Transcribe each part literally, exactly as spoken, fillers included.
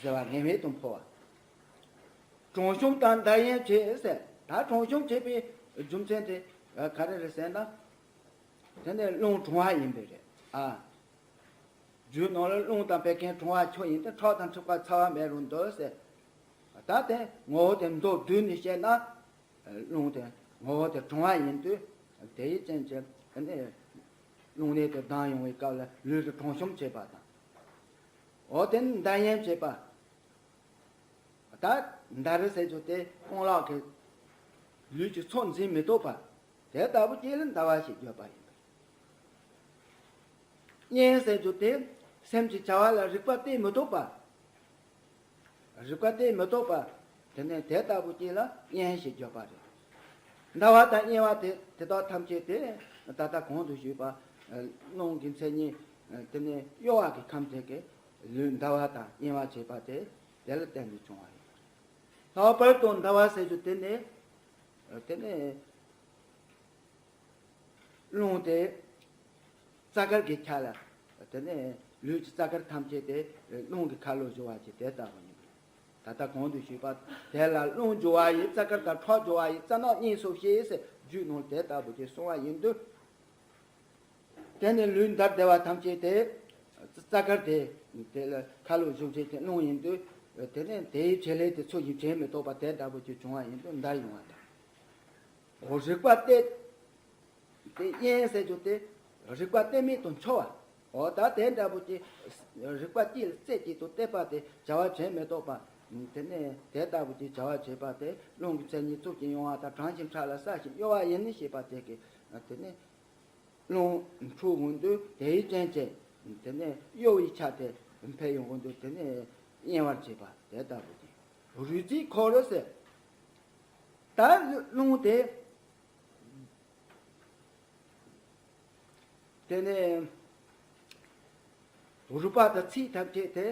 ཟེར་བ་ངེས་མེད་དུ་འཕོ་བ། གྲང་ཤུམ་དང་འདར་ཡན་བྱེད་ཟེར། ད་གྲང་ཤུམ་བྱེད་པའི་རྒྱུ་མཚན་དེ་ག་རེ་རེད་ཟེར་ན། དེ་ནས་རླུང་གྲང་བ་ཡིན་པས་རེད་ཨ། རྒྱུད་ནང་ལ་རླུང་དང་བད་ཀན་གྲང་བ་ཁྱོད་ཡིན་ཏེ། ཁྲག་དང་མཁྲིས་པ་ཚ་བ་མེད་རུང་འདོད་ཟེར། ད་དེ་ངོ་བོ་དེ་མདོར་བསྡུས་ནས་བཤད་ན། རླུང་དེ་ངོ་བོ་དེ་གྲང་བ་ཡིན་དུས། དེའི་རྐྱེན་གྱིས་དེ་ནས་རླུང་ནད་དེ་ལྡང་ཡོང་བའི་སྐབས་ལ་ལུས་ལ་གྲང་ཤུམ་བྱེད་པ་དང་། འོ་དེ་ནི་འདར་ཡན་བྱེད་པ། ད་འདར་ཟེར་རྒྱུ་དེ་རྐང་ལག་གི་ལུས་ཀྱི་ཕྱོགས་འཛིན་མི་ཐུབ་པ། དེ་ལྟ་བུ་ཅིག་ལ་འདར་བ་ཞེས་བརྗོད་པ་ཡིན། གཡེང་ཟེར་རྒྱུ་དེ་སེམས་ཀྱི་བྱ་བ་ལ་རིག་པ་གཏད་མི་ཐུབ་པ། རིག་པ་གཏད་མི་ཐུབ་པ། དེ་ནས་དེ་ལྟ་བུ་ཅིག་ལ་གཡེང་ཞེས་བརྗོད་པ་རེད། འདར་བ་དང་གཡེང་བ་དེ་དེ་དག་ཐམས་ཅད་དེ་ད་ལྟ་གོང་དུ་ཞུས་པ། རླུང་གི་མཚན་ཉིད། དེ་ནས་གཡོ་བ་གི་ཁམས་དེ་གིས་ལུས་འདར་བ་དང་གཡེང་བ་བྱེད་པ་དེ་དེ་ལ་བརྟེན་ནས་བྱུང་བ་ཡིན། ལྷག་པར་དུ་འདར་བ་ཟེར་རྒྱུ་དེ་ནི། དེ་ནས། རླུང་དེ་རྩ་དཀར་གྱི་ཆ་ལ། དེ་ནས་ལུས་ཀྱི་རྩ་དཀར་ཐམས་ཅད་དེ་རླུང་གི་ཁ་ལོ་སྒྱུར་བ་ཅིག་དེ་ལྟ་བུ་ཡིན་པས། ད་ལྟ་གོང་དུ་ཞུས་པ་དེ་ལ་རླུང་སྒྱུར་བ་ཡི་རྩ་དཀར་དང་ཁྲག་སྒྱུར་བ་ཡི་རྩ་ནག་གཉིས་སུ་ཕྱེ་ཟེར་རྒྱུད་ནང་དེ་ལྟ་བུ་ཅིག་གསུངས་པ་ཡིན་དུས། དེ་ནས་ལུས་འདར་བདེ་བ་ཐམས་ཅད་དེ་རྩ་དཀར་དེ་དེ་ལ་ཁ་ལོ་སྒྱུར་བྱེད་དེ་རླུང་ཡིན་དུས། དེ་ནས་དེའི་བྱེད་ལས་དེ་ཚུལ་བཞིན་བྱེད་མི་ཐུབ་པ་དེ་ལྟ་བུ་ཅིག་བྱུང་བ་ཡིན་དུས་འདར་ཡོང་བ་དང་། འོ་རིག་པ་གཏད། དེ་གཡེང་ཟེར་རྒྱུ་དེ་རིག་པ་གཏད་མེད་དུ་འཆོར་བ། འོ་ད་དེ་འདྲ་བོ་ཅིག་རིག་པ་གཅིག་ལ་རྩེ་གཅིག་ཏུ་གཏད་པ་དེ་བྱ་བ་བྱེད་མི་ཐུབ་པ། དེ་ནས་དེ་ལྟ་བུ་ཅིག་བྱ་བ་བྱེད་པ་དེ་རླུང་གི་མཚན་ཉིད་རྩུབ་ཅིང་གཡུང་བ་དང་། གྲང་ཞིང་ཁྲག་ལ་སྲ་ཞིང་གཡོ་བ་ཡིན་ཞེས་པ་དེ་གིས། དེ་ནས་རླུང་འཁྲུགས་འོང་དུས་དེའི་རྐྱེན་གྱིས་དེ་ནས་གཡོ་བའི་ཆ་དེ་འཕེལ་ཡོང་གི་འདུག་དེ་ནས་གཡེང་བར་བྱེད་པ་དེ་ལྟ་བུ་ཅིག་རུས་རྩིས་འཁོར་ཟེར། ད་རླུང་དེ། དེ་ནས་རུས་པ་དང་ཚིགས་ཐམས་ཅད་དེ་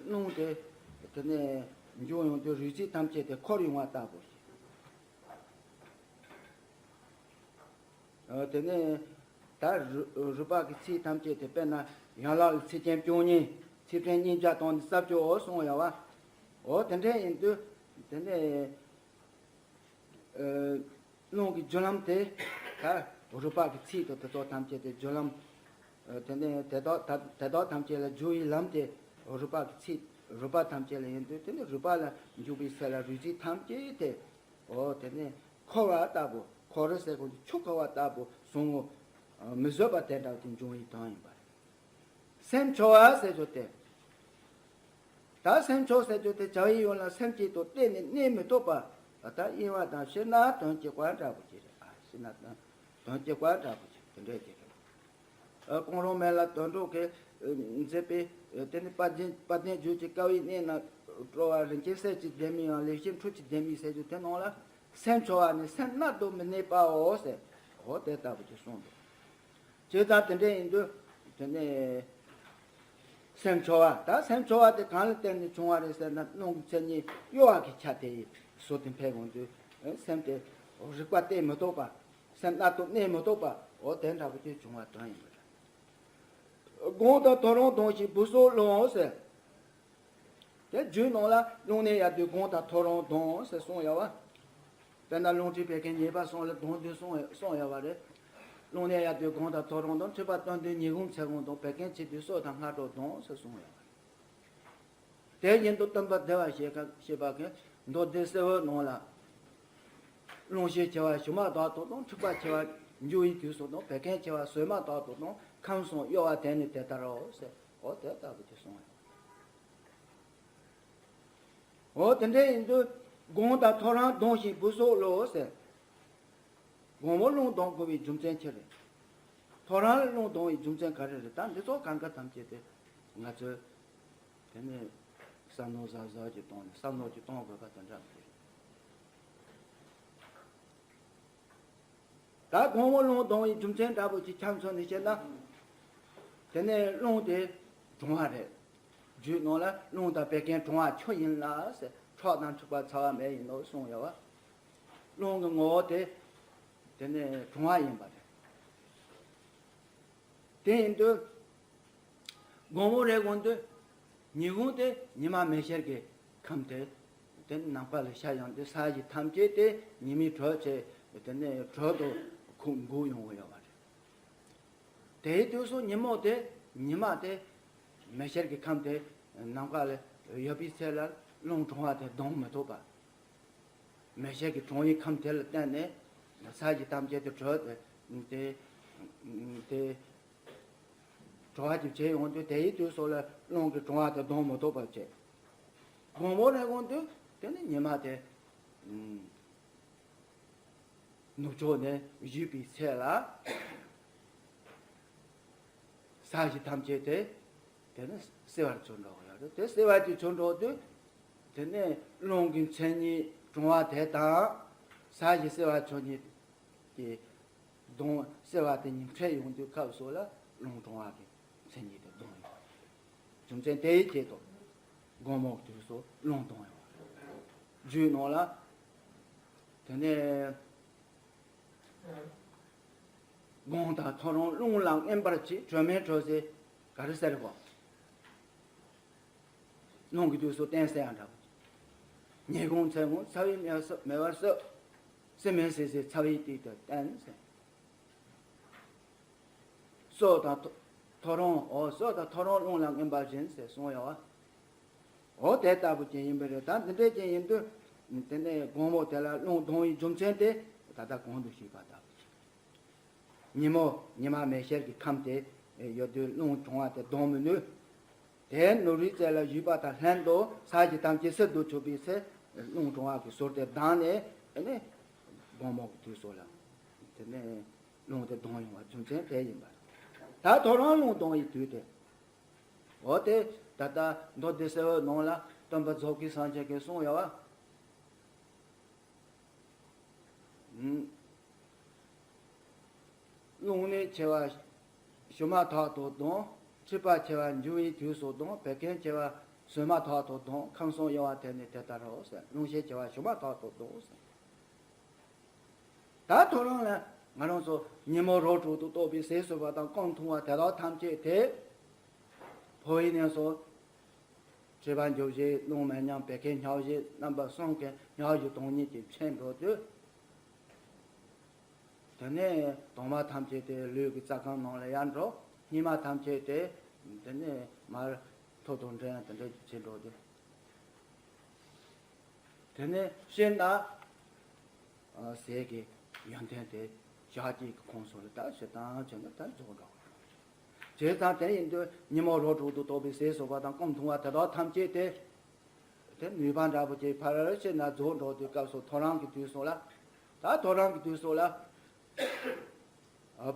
རླུང་དེ་དེ་ནས་འཇུ་ཡོང་དུས་རུས་རྩིས་ཐམས་ཅད་དེ་འཁོར་ཡོང་བ་ལྟ་བུ་ཞིག་དེ་ནས་ད་རུས་པ་གི་ཚིགས་ཐམས་ཅད་དེ་དཔེར་ན་ཡན་ལག་གི་ཚིགས་ཆེན་བཅུ་གཉིས། ཚིགས་ཕྲན་སྙིང་རྗེ་དང་ནི་ས་བཅུ་འོ་གསུངས་ཡོད་པ། འོ་དེ་འདྲ་ཡིན་དུས་དེ་ནས། རླུང་གི་རྒྱུ་ལམ་དེ། ད་རུས་པ་གི་ཚིགས་དང་དེ་ཚོ་ཐམས་ཅད་དེ་རྒྱུ་ལམ། དེ་ནས་དེ་དག་དེ་དག་ཐམས་ཅད་ལ་རྒྱུ་ཡི་ལམ་དེ་རུས་པ་གི་ཚིགས་རུས་པ་ཐམས་ཅད་ལ་ཡིན་དུས་དེ་ནས་རུས་པ་ལ་འཇུག་པའི་ཚེ་ལ་རུས་ཚིགས་ཐམས་ཅད་དེ། འོ་དེ་ནས་འཁོར་བ་ལྟ་བུ། འཁོར་ཟེར་གོ་ཆུ་འཁོར་བ་ལྟ་བུ་བཟང་བོ་མི་བཟོད་པ་དེ་འདྲ་དེ་འབྱུང་བའི་དོན་ཡིན་པ་རེད། སེམས་འཆོར་བ་ཟེར་རྒྱུ་དེ། ད་སེམས་འཆོར་ཟེར་རྒྱུ་དེ་བྱ་བའི་ཡུལ་ལ་སེམས་གཅིག་ཏུ་གཏད་ནས་གནས་མི་ཐུབ་པ། ད་གཡེང་བ་དང་ཕྱིར་ན་དོན་གྱི་བཀའ་འདྲ་བོ་ཅིག་རེད་ཨ། ཕྱིར་ན་དོན་དོན་གྱི་བཀའ་འདྲ་བོ་ཅིག་དེ་འདྲས་ཅིག་རེད། ཨ། གོང་རོལ་མེ་ལ་དོན་གྲུབ་ཀྱིས་མཛད་པའི་དེ་ནི་དཔལ་ལྡན་དཔལ་ལྡན་རྒྱུད་ཀྱི་དཀའ་བའི་གནས་ན་སྤྲོ་བ་རིན་ཆེན་གསེར་གྱི་ལྡེ་མིག་ཡང་ལེགས་བཤད་འཕྲུལ་གྱི་ལྡེ་མིག་ཟེར་རྒྱུ་དེ་ནང་ལ་སེམས་འཆོར་བ་ནི་སེམས་རྣལ་དུ་མི་གནས་པའོ་ཟེར། འོ་དེ་ལྟ་བུ་ཅིག་གསུངས་འདུག་བྱས་ཙང་དེ་འདྲ་ཡིན་དུས་དེ་ནས་སེམས་འཆོར་བ། ད་སེམས་འཆོར་བ་དེ་གང་ལ་བརྟེན་ནས་བྱུང་བ་རེད་ཟེར་ན་རླུང་གི་མཚན་ཉིད་གཡོ་བ་གི་ཆ་དེ་ཡི་ཟུར་དུ་འཕེལ་འོང་དུས་སེམས་དེ་རིག་པ་གཏད་མི་ཐུབ་པ། སེམས་རྣལ་དུ་གནས་མི་ཐུབ་པ། འོ་དེ་འདྲ་བོ་དེ་བྱུང་བ་དོན་ཡིན་པ་རེད། དགོངས་དང་ཐོབ་རང་ལྡང་ཞིང་སྦུབས་སོགས་རླུང་ཟེར། དེ་རྒྱུད་ནང་ལ་རླུང་ནད་ཡལ་དུས་དགོངས་དང་ཐོབ་རང་ལྡང་ཟེར་གསུངས་ཡོད་པ། དཔེར་ན་རླུང་མཁྲིས་བད་ཀན་ཉེས་པ་གསུམ་ལ་ལྡང་དུས་གསུངས་གསུངས་ཡོད་པ་རེད། རླུང་ནད་ཡལ་དུས་དགོངས་དང་ཐོབ་རང་ལྡང་། མཁྲིས་པ་གཏོང་དུས་ཉིན་གུང་ཚེ་གུང་ལྡང་། བད་ཀན་ཆད་དུས་སྲོག་དང་སྔ་དྲོ་ལྡང་ཟེར་གསུངས་ཡོད་པ་རེད། དེ་བཞིན་དུ་སྟོན་པ་བདེ་བར་གཤེགས་པ་གིས་མདོ་སྡེ་སེར་པོའི་ནང་ལ། རླུང་ཤས་ཆེ་བ་ཞུ་མ་དག་ཏུ་ལྡང་། མཁྲིས་པ་ཆེ་བ་འཇུ་བའི་དུས་སུ་ལྡང་། བད་ཀན་ཆེ་བ་ཟོས་མ་དག་ཏུ་ལྡང་། ཁམས་གསུམ་གཡོ་བ་དེ་ནི་དེ་ལྟར་རོ་ཟེར། འོ་དེ་ལྟ་བུ་ཅིག་གསུངས་ཡོད། འོ་དེ་འདྲ་ཡིན་དུས་དགོངས་དང་ཐོབ་རང་ལྡང་ཞིང་སྦུབས་སོགས་རླུང་ཟེར། དགོང་མོ་རླུང་ལྡང་དགོས་པའི་རྒྱུ་མཚན་ཅི་རེད། ཐོབ་རང་ལ་རླུང་ལྡང་བའི་རྒྱུ་མཚན་ག་རེ་རེད། ད་འདི་ཚོ་གང་ག་ཐམས་ཅད་དེ་ང་ཚོས་དེ་ནས་བསམ་བློ་གཟབ་གཟབ་ཅིག་བཏང་ནས་བསམ་བློ་ཅིག་གཏོང་དགོས་པ་དེ་འདྲ་མི་རེད། ད་དགོང་མོ་རླུང་ལྡང་བའི་རྒྱུ་མཚན་འདྲ་པོ་ཅིག་ཁྱབ་མཚོན་ནས་བཤད་ན། དེ་ནས་རླུང་དེ་གྲང་བ་རེད། རྒྱུད་ནང་ལ་རླུང་དང་བད་ཀན་གྲང་བ་ཆུ་ཡིན་ལ་ཟེར། ཁྲག་དང་མཁྲིས་པ་ཚ་བ་མེ་ཡིན་ནོ་གསུངས་ཡོད་པ། རླུང་གི་ངོ་བོ་དེ་དེ་ནས་གྲང་བ་ཡིན་པ་རེད། དེ་ཡིན་དུས་དགོང་མོ་རེ་གོང་དུ་ ཉིན་གུང་དེ་ཉི་མ་མེ་ཤེལ་གྱི་ཁམས་དེ་དེ་ནམ་མཁའ་ལ་ཤར་ཡོང་དུས་ས་གཞི་ཐམས་ཅད་དེ་ཉི་མའི་དྲོད་ཆེ་དེ་ནས་དྲོད་དུ་ཁུག་འགུག་ཡོང་གི་ཡོད་པ་རེད། དེའི་དུས་སུ་ཉིན་མོ་དེ་ཉི་མ་དེ་མེ་ཤེལ་གྱི་ཁམས་དེ་ནམ་མཁའ་ལ་ཡོད་པའི་ཚེ་ལ་རླུང་གྲང་བ་དེ་ལྡང་མི་ཐུབ་པ། མེ་ཤེལ་གྱི་གྲང་བའི་ཁམས་དེ་ལ་བརྟེན་ནས་ས་གཞི་ཐམས་ཅད་དུ་དྲོད་དེ་དེ་དྲོ་བ་ཅིག་བྱེད་ཡོང་དུས་དེའི་དུས་སུ་ལ་རླུང་གི་གྲང་བ་དེ་ལྡང་མི་ཐུབ་པ་བྱེད། དགོང་མོ་ནས་འོང་དུས་དེ་ནི་ཉི་མ་དེ་ནུབ་ཕྱོགས་ནས་བཞུད་པའི་ཚེ་ལ། ས་གཞི་ཐམས་ཅད་དེ་དེ་ནི་བསིལ་བར་གྱུར་འགྲོ་གི་ཡོད་རེད། དེ་བསིལ་བར་དུ་གྱུར་འགྲོ་དུས་དེ་ནས་རླུང་གི་མཚན་ཉིད་གྲང་བ་དེ་དང་ས་གཞི་བསིལ་བ་ཆོས་ཉིད་ཀྱི་གདོང་བསིལ་བ་དེ་གཉིས་འཕྲད་ཡོང་དུས་སྐབས་སུ་ལ་རླུང་གྲང་བ་གི་མཚན་ཉིད་དེ་ལྡང་ཡོང་། རྒྱུ་མཚན་དེའི་ཆེད་དུ་དགོང་མོ་དུས་སུ་རླུང་ལྡང་ཡོང་བ་རེད། རྒྱུད་ནང་ལ་དེ་ནས། དགོང་དང་ཐོ་རངས་རླུང་ལ་རྔན་པར་བྱེད། དྲོད་མེད་དྲོད་ཟེར་ག་རེ་ཟེར་གོ། རླུང་གི་དུས་སུ་བསྟན་ཟེར་ཡང་འདྲ་བོ། ཉིན་གུང་མཚན་གུང་ཚ་བས་མེ་བསྲེག་མེ་བར་བསྲེག། བསིལ་མེ་བསྲེག་ཟེར་ཚ་བའི་དུས་དུ་བསྟན་ཟེར། སྲོད་དང་ཐོ་ཐོ་རངས་འོ་སྲོད་དང་ཐོ་རངས་རླུང་ལ་རྔན་པར་བྱེད་ཟེར་གསུངས་ཡོད་བ། འོ་དེ་ལྟ་བུ་ཅན་ཡིན་པ་རེད། ད་འདི་འདྲ་ཅན་ཡིན་དུས་དེ་ནས་དགོང་མོ་དེ་ལ་རླུང་ལྡང་བའི་རྒྱུ་མཚན་དེ་ད་ལྟ་གོང་དུ་ཞུས་པ་ལྟ་བུ་ཅན། ཉིན་མོ་ཉི་མ་མེ་ཤེལ་གྱི་ཁམས་དེ་ཡོད་དུས་རླུང་གྲང་བ་དེ་ལྡང་མི་ནུས། དེ་ནུབ་རིའི་རྩེ་ལ་བཞུད་པ་དང་ལྷན་དུ་ས་གཞི་ཐམས་ཅད་བསིལ་དུ་གྱུར་པའི་ཚེ་རླུང་གྲང་བ་གི་ཟུར་དེ་ལྡང་ནས་དེ་ནས་དགོང་མོ་གི་དུས་སུ་ལ་དེ་ནས་རླུང་དེ་ལྡང་ཡོང་བ་རྒྱུ་མཚན་དེ་ཡིན་པ། ད་ཐོ་རངས་རླུང་ལྡང་བའི་དུས་དེ། འོ་དེ་ད་ལྟ་མདོ་སྡེ་སྲིད་པའི་ནང་ལ་སྟོན་པ་རྫོགས་པའི་སངས་རྒྱས་ཀྱིས་གསུངས་ཡོད་བ། རླུང་ནི་ཆེ་བ་ཞུ་མ་ཐག་ཏུ་ལྡང་། མཁྲིས་པ་ཆེ་བ་འཇུ་བའི་དུས་སུ་ལྡང་། བད་ཀན་ཆེ་བ་ཟོས་མ་ཐག་ཏུ་ལྡང་། ཁམས་གསུམ་གཡོ་བ་དེ་ནི་དེ་ལྟར་རོ་ཟེར། རླུང་ཤས་ཆེ་བ་ཞུ་མ་ཐག་ཏུ་ལྡང་ཟེར། ད་ཐོ་རངས་ལ་ང་རང་ཚོ་ཉིན་མོ་རོ་དྲུག་ཏུ་གཏོགས་པའི་ཟས་ཟོས་པ་དང་སྐོམ་འཐུང་བ་དེ་དག་ཐམས་ཅད་དེ་ཕོ་བའི་གནས་སུ་མཁྲིས་པ་འཇུ་བྱེད། རླུང་མེ་མཉམ་བད་ཀན་སྙོག་བྱེད། རྣམ་པ་གསུམ་གྱི་སྙོག་བྱེད་སྟོང་ཉིད་ཀྱིས་ཕྱེ་འགྲོ་དུས། དེ་ནས་དྭངས་མ་ཐམས་ཅད་དེ་ལུས་ཀྱི་རྩ་ཁམས་ནང་ལ་ཡར་འགྲོ། སྙིགས་མ་ཐམས་ཅད་དེ་དེ་ནས་མར་ཐུར་དུ་འདྲེན་དེ་འདྲ་ཕྱེ་འགྲོ་དུས། དེ་ནས་སྤྱིར་ན་ཟས་ཀྱི་ཡོན་ཏན་དེ་ཞག་གཅིག་གི་ཁོངས་སུ་ལ་ད་ཞེ་དྲག་བྱས་ན་ད་རྫོགས་འགྲོ། བྱས་ཙང་དེ་ཡིན་དུས་ཉིན་མོ་རོ་དྲུག་ཏུ་གཏོགས་པའི་ཟས་ཟོས་པ་དང་སྐོམ་འཐུང་བ་དེ་དག་ཐམས་ཅད་དེ་དེ་ནུས་པ་འདྲ་པོ་ཅིག་ཕར་ཕྱིན་ན་རྫོགས་འགྲོ་དུས་སྐབས་སུ་ཐོ་རངས་ཀྱི་དུས་སུ་ལ། ད་ཐོ་རངས་ཀྱི་དུས་སུ་ལ།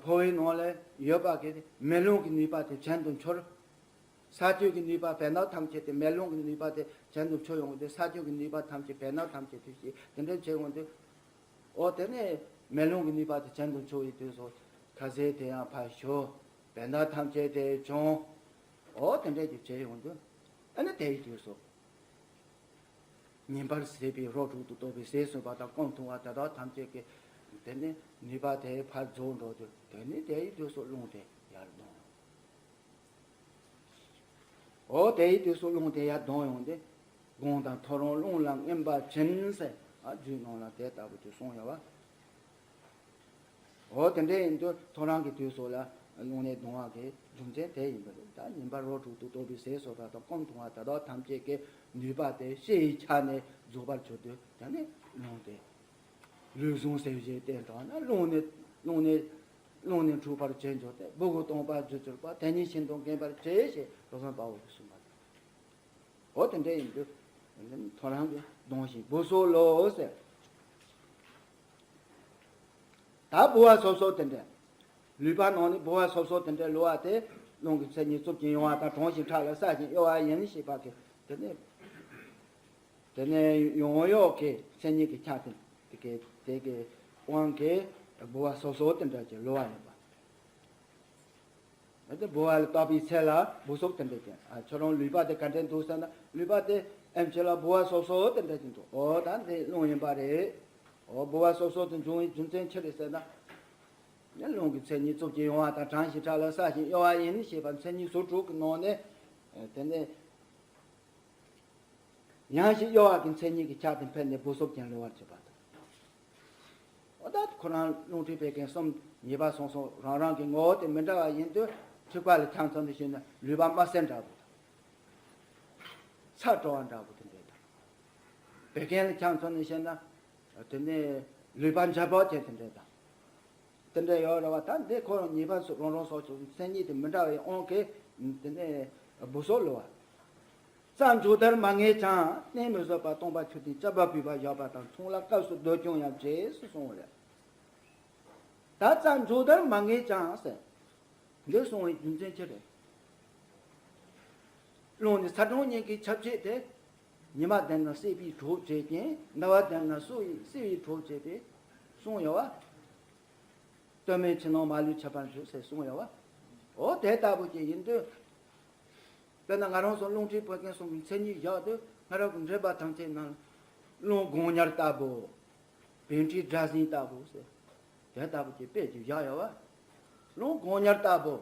ཕོ་བའི་ནང་ལ་ཡོད་པ་གི་མེ་རླུང་གི་ནུས་པ་དེ་བྱང་དུ་འཕྱུར། ས་བཅུད་ཀྱི་ནུས་པ་བད་མནོ་ཐམས་ཅད་དེ་མེ་རླུང་གི་ནུས་པ་དེ་བྱང་དུ་འཕྱུར་ཡོང་སྟེ་ས་བཅུད་ཀྱི་ནུས་པ་ཐམས་ཅད་བད་མནོ་ཐམས་ཅད་དེ་ཞིག་དེ་འདྲ་བྱེད་ཡོང་དུས། འོ་དེ་ནས་མེ་རླུང་གི་ནུས་པ་དེ་བྱང་དུ་འཕྱུར་བའི་དུས་སུ་ཁ་ཟས་དེ་ཡང་ཕར་ཞུ། བད་མནོ་ཐམས་ཅད་དེ་བྱུང་། འོ་དེ་འདྲ་ཅིག་བྱེད་ཡོང་དུས་ཨ་ནི་དེའི་དུས་སུ། ཉིན་པར་བཟས་པའི་རོ་དྲུག་ཏུ་གཏོགས་པའི་ཟས་ཟོས་པ་དང་སྐོམ་འཐུང་བ་དེ་དག་ཐམས་ཅད་ཀྱི་དེ་ནི་ནུས་པ་དེ་ཕར་རྫོགས་འགྲོ་དུས་དེ་ནི་དེའི་དུས་སུ་རླུང་དེ་ཡར་ལྡང་། འོ་དེའི་དུས་སུ་རླུང་དེ་ཡར་ལྡང་ཡོང་སྟེ་དགོང་དང་ཐོ་རངས་རླུང་ལ་རྔན་པར་བྱིན་ཟེར་ཨ་རྒྱུད་ནང་ལ་དེ་ལྟ་བུ་ཅིག་གསུངས་ཡོད་བ། འོ་དེ་འདྲ་ཡིན་དུས་ཐོ་རངས་ཀྱི་དུས་སུ་ལ་རླུང་ནད་ལྡང་བ་གི་རྒྱུ་མཚན་དེ་ཡིན་པ་རེད། ད་ཉིན་པར་རོ་དྲུག་ཏུ་གཏོགས་པའི་ཟས་ཟོས་པ་དང་སྐོམ་འཐུང་བ་དེ་དག་ཐམས་ཅད་ཀྱི་ནུས་པ་དེ་ཕྱི་ཡི་ཆ་ནས་རྫོགས་པར་གྱུར་དུས་དེ་ནི་རླུང་དེ་ལུས་ཟུངས་ཟད་བྱེད་བསྟན་དྲགས་ན་རླུང་ནད་རླུང་ནད་རླུང་ནད་འཁྲུགས་པར་བྱེད་འགྱུར་ཏེ། སྦུ་གུ་སྟོང་པར་བསྒྱུར་གྱུར་པ། དེ་ཉིད་ཤིན་ཏུ་འགེངས་པར་བྱེད་ཞེས་སློབ་དཔོན་དཔའ་བོས་གསུངས་པ་དང་། འོ་དེ་འདྲ་ཡིན་དུས་ཐོ་རངས་ཀྱི་ལྡང་ཞིང་སྦུ་སྲོག་ལོ་ཟེར། ད་ལྦུ་བ་སོབ་སོབ་དེ་འདྲ། ལུས་པ་ནང་ནས་ལྦུ་བ་སོབ་སོབ་དེ་འདྲ་ལུ་བ་དེ་རླུང་གི་མཚན་ཉིད་རྩུབ་ཅིང་ཡང་བ་དང་། གྲང་ཞིང་ཁྲག་ལ་སྲ་ཞིང་གཡོ་བ་ཡིན་ཞེས་པ་གི་དེ་ནས་དེ་ནས་ཡང་གཡོ་གི་མཚན་ཉིད་ཀྱི་ཆ་དེ་དེ་གི་དེ་གི་དབང་གིས་ལྦུ་བ་སོབ་སོབ་དེ་འདྲ་ཅིག་ལུ་བ་ཡིན་པ། ཨ་དེ་ལྦུ་བ་ལ་བཏགས་པའི་ཚེ་ལ་སྦུ་སོབ་དེ་འདྲ་ཅན། ཨ་ཁྱོད་རང་ལུས་པ་དེ་ག་འདྲ་འདུག་ཟེར་ན་ལུས་པ་དེ་ཨེམ་ཆི་ལ་ལྦུ་བ་སོབ་སོབ་དེ་འདྲ་ཅན་འདུག་འོ་ད་དེ་རླུང་ཡིན་པ་རེད། འོ་ལྦུ་བ་སོབ་སོབ་དེ་འབྱུང་བའི་རྒྱུ་མཚན་ཅི་རེད་ཟེར་ན། ནི་རླུང་གི་མཚན་ཉིད་རྩུབ་ཅིང་ཡང་བ་དང་། གྲང་ཞིང་ཁྲག་ལ་སྲ་ཞིང་གཡོ་བ་ཡིན་ཞེས་པ་མཚན་ཉིད་ཟུར་དྲུག་གི་ནང་ནས་དེ་ནས་ ཡང་ཞིག་གཡོ་བ་གི་མཚན་ཉིད་ཀྱི་ཆ་དེ་འཕེལ་ནས་སྦུབས་སོབ་ཅན་སླུ་བར་བྱེད་པ་དང་། འོ་ད་ཁོ་རང་རླུང་མཁྲིས་བད་ཀན་གསུམ་ཉེས་པ་སོང་སོང་རང་རང་གི་ངོ་བོ་དེ་མི་འདྲ་བ་ཡིན་དུས་མཁྲིས་པ་ལ་ཆ་མཚོན་ནས་བཤད་ན་ལུད་པ་དམར་སེར་འདྲ་བོ་དང་། ཚ་བྲོ་བ་འདྲ་བོ་དེ་འདྲས་དང་། བད་ཀན་ལ་ཆ་མཚོན་ནས་བཤད་ན་དེ་ནས་ལུད་པ་འཇམ་པོ་ཅན་དེ་འདྲས་དང་། དེ་འདྲ་ཡོད་རེད་བ། ད་འདི་ཁོ་རང་ཉེས་པ་སོགས་རང་རང་སོགས་ཀྱི་མཚན་ཉིད་དེ་མི་འདྲ་བའི་དབང་གིས་དེ་ནས་སྦུབས་སོབ་སླུ་བ། རྩ་འཇོག་བརྡར་མ་ངེས་ཀྱང་གནས་མི་བཟོད་པ་སྟོང་པ་ཆུ་ལྡན་ཅ་བ་བུད་པ་ཡོད་པ་དང་མཚུངས་ལ་སྐབས་སུ་སྡོད་ཀྱང་ཡང་བྱེད་ཟེར་གསུངས་པ་རེད། ད་རྩ་འཇོག་བརྡར་མ་ངེས་ཀྱང་ཟེར། འདི་གསུངས་པའི་རྒྱུ་མཚན་ཅི་རེད། རླུང་ནི་ཚ་གྲང་གཉིས་ཀྱི་ཁྱབ་བྱེད་དེ། ཉི་མ་ལྡན་ན་སྲེག་པའི་གྲོགས་བྱེད་ཅིང་ཟླ་བ་ལྡན་ན་སྲུ་ཡི་སྲེག་པའི་གྲོགས་བྱེད་པས་གསུངས་ཡོད་བ། སྟོད་སྨད་ཕྱི་ནང་མ་ལུས་ཁྱབ་པར་འཇུག་ཟེར་གསུངས་ཡོད་བ། འོ་དེ་ལྟ་བུ་ཅིག་ཡིན་དུས། དཔེར་ན་ང་རང་ཚོ་རླུང་མཁྲིས་བད་ཀན་གསུམ་གྱི་མཚན་ཉིད་བཞག་དུས་ང་རང་གི་འདྲེན་པ་ཐམས་ཅད་ནང་རླུང་སྒོང་ཉར་ལྟ་བུ། བད་མཁྲིས་སྒྲ་ཟིང་ལྟ་བུ་ཟེར། དེ་ལྟ་བུ་ཅིག་དཔེ་ཅིག་བཞག་ཡོད་བ། རླུང་སྒོང་ཉར་ལྟ་བུ།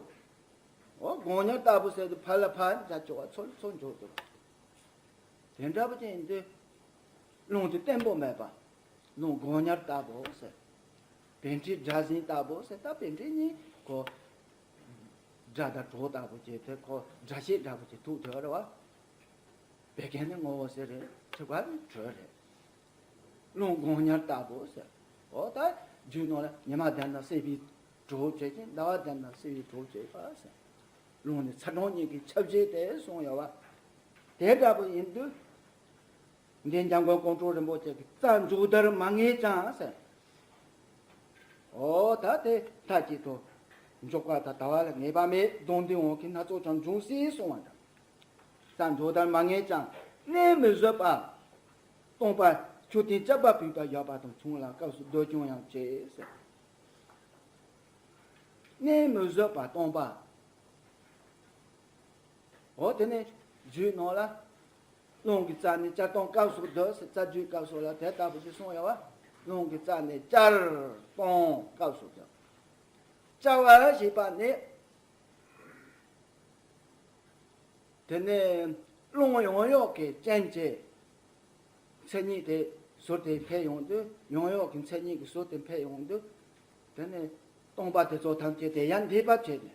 འོ་སྒོང་ཉར་ལྟ་བུ་ཟེར་དུས་ཕར་ལ་ཕར་འཇག་ཆོག་པ་ཚུར་ལ་ཚུར་འཇོག་ཐུབ་པ། དེ་འདྲ་བོ་ཅན་ཡིན་དུས། རླུང་དེ་བརྟན་པོ་མེད་པ། རླུང་སྒོང་ཉར་ལྟ་བུ་ཟེར། བད་མཁྲིས་སྒྲ་ཟིང་ལྟ་བུ་ཟེར། ད་བད་མཁྲིས་ནི་ཁོ། སྒྲ་དང་གྲོགས་ལྟ་བུ་ཅིག་དེ་ཁོ་སྒྲ་བཤད་འདྲ་བོ་ཅིག་ཐུག་ཐུབ་རེད་བ། བད་ཀན་ནི་ངོ་བོ་གསལ་རེད། མཁྲིས་པ་ནི་དྲོད་རེད། རླུང་སྒོང་ཉར་ལྟ་བུ་ཟེར། འོ་ད་རྒྱུད་ནང་ལ་ཉི་མ་ལྡན་ན་སྲེག་པའི་གྲོགས་བྱེད་ཅིང་ཟླ་བ་ལྡན་ན་སྲེག་པའི་གྲོགས་བྱེད་པ་ཟེར། རླུང་ནི་ཚ་གྲང་གཉིས་ཀྱི་ཁྱབ་བྱེད་དེ་གསུངས་ཡོད་བ། དེ་འདྲ་བོ་ཡིན་དུས། འདི་འཇམ་མགོན་ཀོང་སྤྲུལ་རིན་པོ་ཆེ་གི་རྩ་འཇོག་བརྡར་མ་ངེས་ཀྱང་ཟེར། འོ་ད་དེ་མཐའ་གཅིག་ཏུ་འཇོག་པ་དང་ལྟ་བ་ལ་ངེས་པ་མེད། སྡང་འདོད་དབང་གིས་སྣ་ཚོགས་ཀྱང་འབྱུང་སྲིད་གསུངས་པ་འདྲ། རྩ་འཇོག་བརྡར་མ་ངེས་ཀྱང་གནས་མི་བཟོད་པ། སྟོང་པ་ཆུ་ལྡན་ཅ་བ་བུད་པ་ཡོད་པ་དང་མཚུངས་ལ་སྐབས་སུ་སྡོད་ཀྱང་ཡང་བྱེད་ཟེར། གནས་མི་བཟོད་པ་སྟོང་པ། འོ་དེ་ནས་རྒྱུད་ནང་ལ། རླུང་གི་རྩ་ནི་བསྐྱར་སྟོང་སྐབས་སུ་སྡོད་ཟེར། རྩ་རྒྱུད་སྐབས་སུ་ལ་དེ་ལྟ་བུ་ཞིག་གསུངས་ཡོད་བ། རླུང་གི་རྩ་ནི་བསྐྱར་སྟོང་སྐབས་སུ་སྡོད། བསྐྱར་བ་ཞེས་པ་ནི། དེ་ནས་རླུང་ཡོང་གཡོག་གི་རྐྱེན་གྱིས་མཚན་ཉིད་དེ་ཟུར་དེ་འཕེལ་ཡོང་དུས། ཡོང་གཡོག་གི་མཚན་ཉིད་ཀྱི་ཟུར་དེ་འཕེལ་ཡོང་དུས། དེ་ནས་སྟོང་པ་དེ་ཚོ་ཐམས་ཅད་དེ་ཡང་འདས་པ་བྱས་ནས།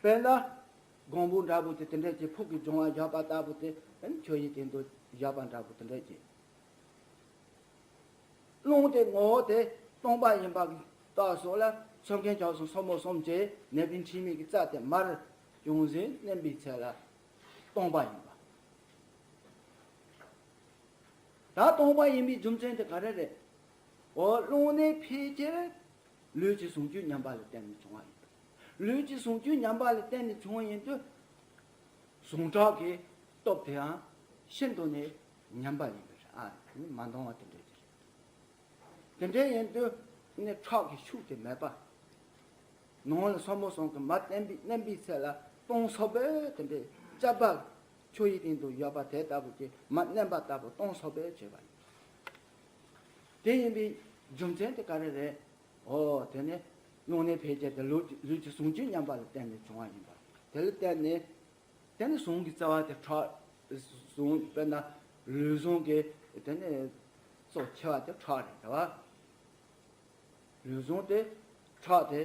དཔེར་ན། སྒོང་བུ་འདྲ་བོ་དེ་དེ་འདྲས་ཀྱི་ཕུག་གི་སྦྱོང་བ་བཞག་པ་ལྟ་བུ་དེ་ཆོས་ཡི་སྟེང་དུ་བཞག་པ་འདྲ་བོ་དེ་འདྲས་ཀྱི། རླུང་དེ་ངོ་བོ་དེ་སྟོང་པ་ཡིན་པ་གི་རྟགས་སོགས་ལ་མཚོན་མཁན་བྱང་སེམས་ཟབ་མོ་གསུམ་གྱིས་ནད་པའི་འཁྲུལ་མེད་ཀྱི་རྩ་དེ་མར་ཅུང་ཟད་མནན་པའི་ཚེ་ལ་སྟོང་པ་ཡིན་པ། ད་སྟོང་པ་ཡིན་པའི་རྒྱུ་མཚན་དེ་ག་རེ་རེད། འོ་རླུང་ནད་ཕལ་ཆེར་ལུས་ཀྱི་ཟུངས་བཅུད་ཉམས་པ་ལ་བརྟེན་ནས་བྱུང་བ་ཡིན་པ། ལུས་ཀྱི་ཟུངས་བཅུད་ཉམས་པ་ལ་བརྟེན་ནས་བྱུང་བ་ཡིན་དུས། ཟུངས་ཁྲག་གི་སྟོབས་དེའང་ཤིན་ཏུ་ནས་ཉམས་པ་ཡིན་པ་རེད། ཨ་ནི་མ་འདང་བ་དེ་འདྲ་ཅིག་རེད། དེ་འདྲ་ཡིན་དུས་ནི་ཁྲག་གི་ཤུགས་དེ་མེད་པ། ནང་ལ་ཟབ་མོ་གསུམ་གྱིས་མར་མནན་པའི་མནན་པའི་ཚེ་ལ་སྟོང་སོ་པས་དེ་འདྲའི་ཅ་བ། ཆུ་ཡི་སྟེང་དུ་ཡོད་པ་དེ་ལྟ་བུ་ཅིག་མར་མནན་པ་ལྟ་བུ་སྟོང་སོ་པས་བྱས་པ་ཡིན། དེ་ཡིན་པའི་རྒྱུ་མཚན་དེ་ག་རེ་རེད། འོ་དེ་ནི་རླུང་ནད་ཕལ་ཆེར་དེ་ལུས་ལུས་ཀྱི་ཟུངས་བཅུད་ཉམས་པ་ལ་བརྟེན་ནས་བྱུང་བ་ཡིན་པ། དེ་ལ་བརྟེན་ནས། དེ་ནི་ཟུངས་ཀྱི་རྩ་བ་དེ་ཁྲག། ཟུངས་དཔེར་ན་ལུས་ཟུངས་ཀྱི་དེ་ནི་གཙོ་ཆེ་བ་དེ་ཁྲག་རེད་རེད་བ། ལུས་ཟུངས་དེ་ཁྲག་དེ་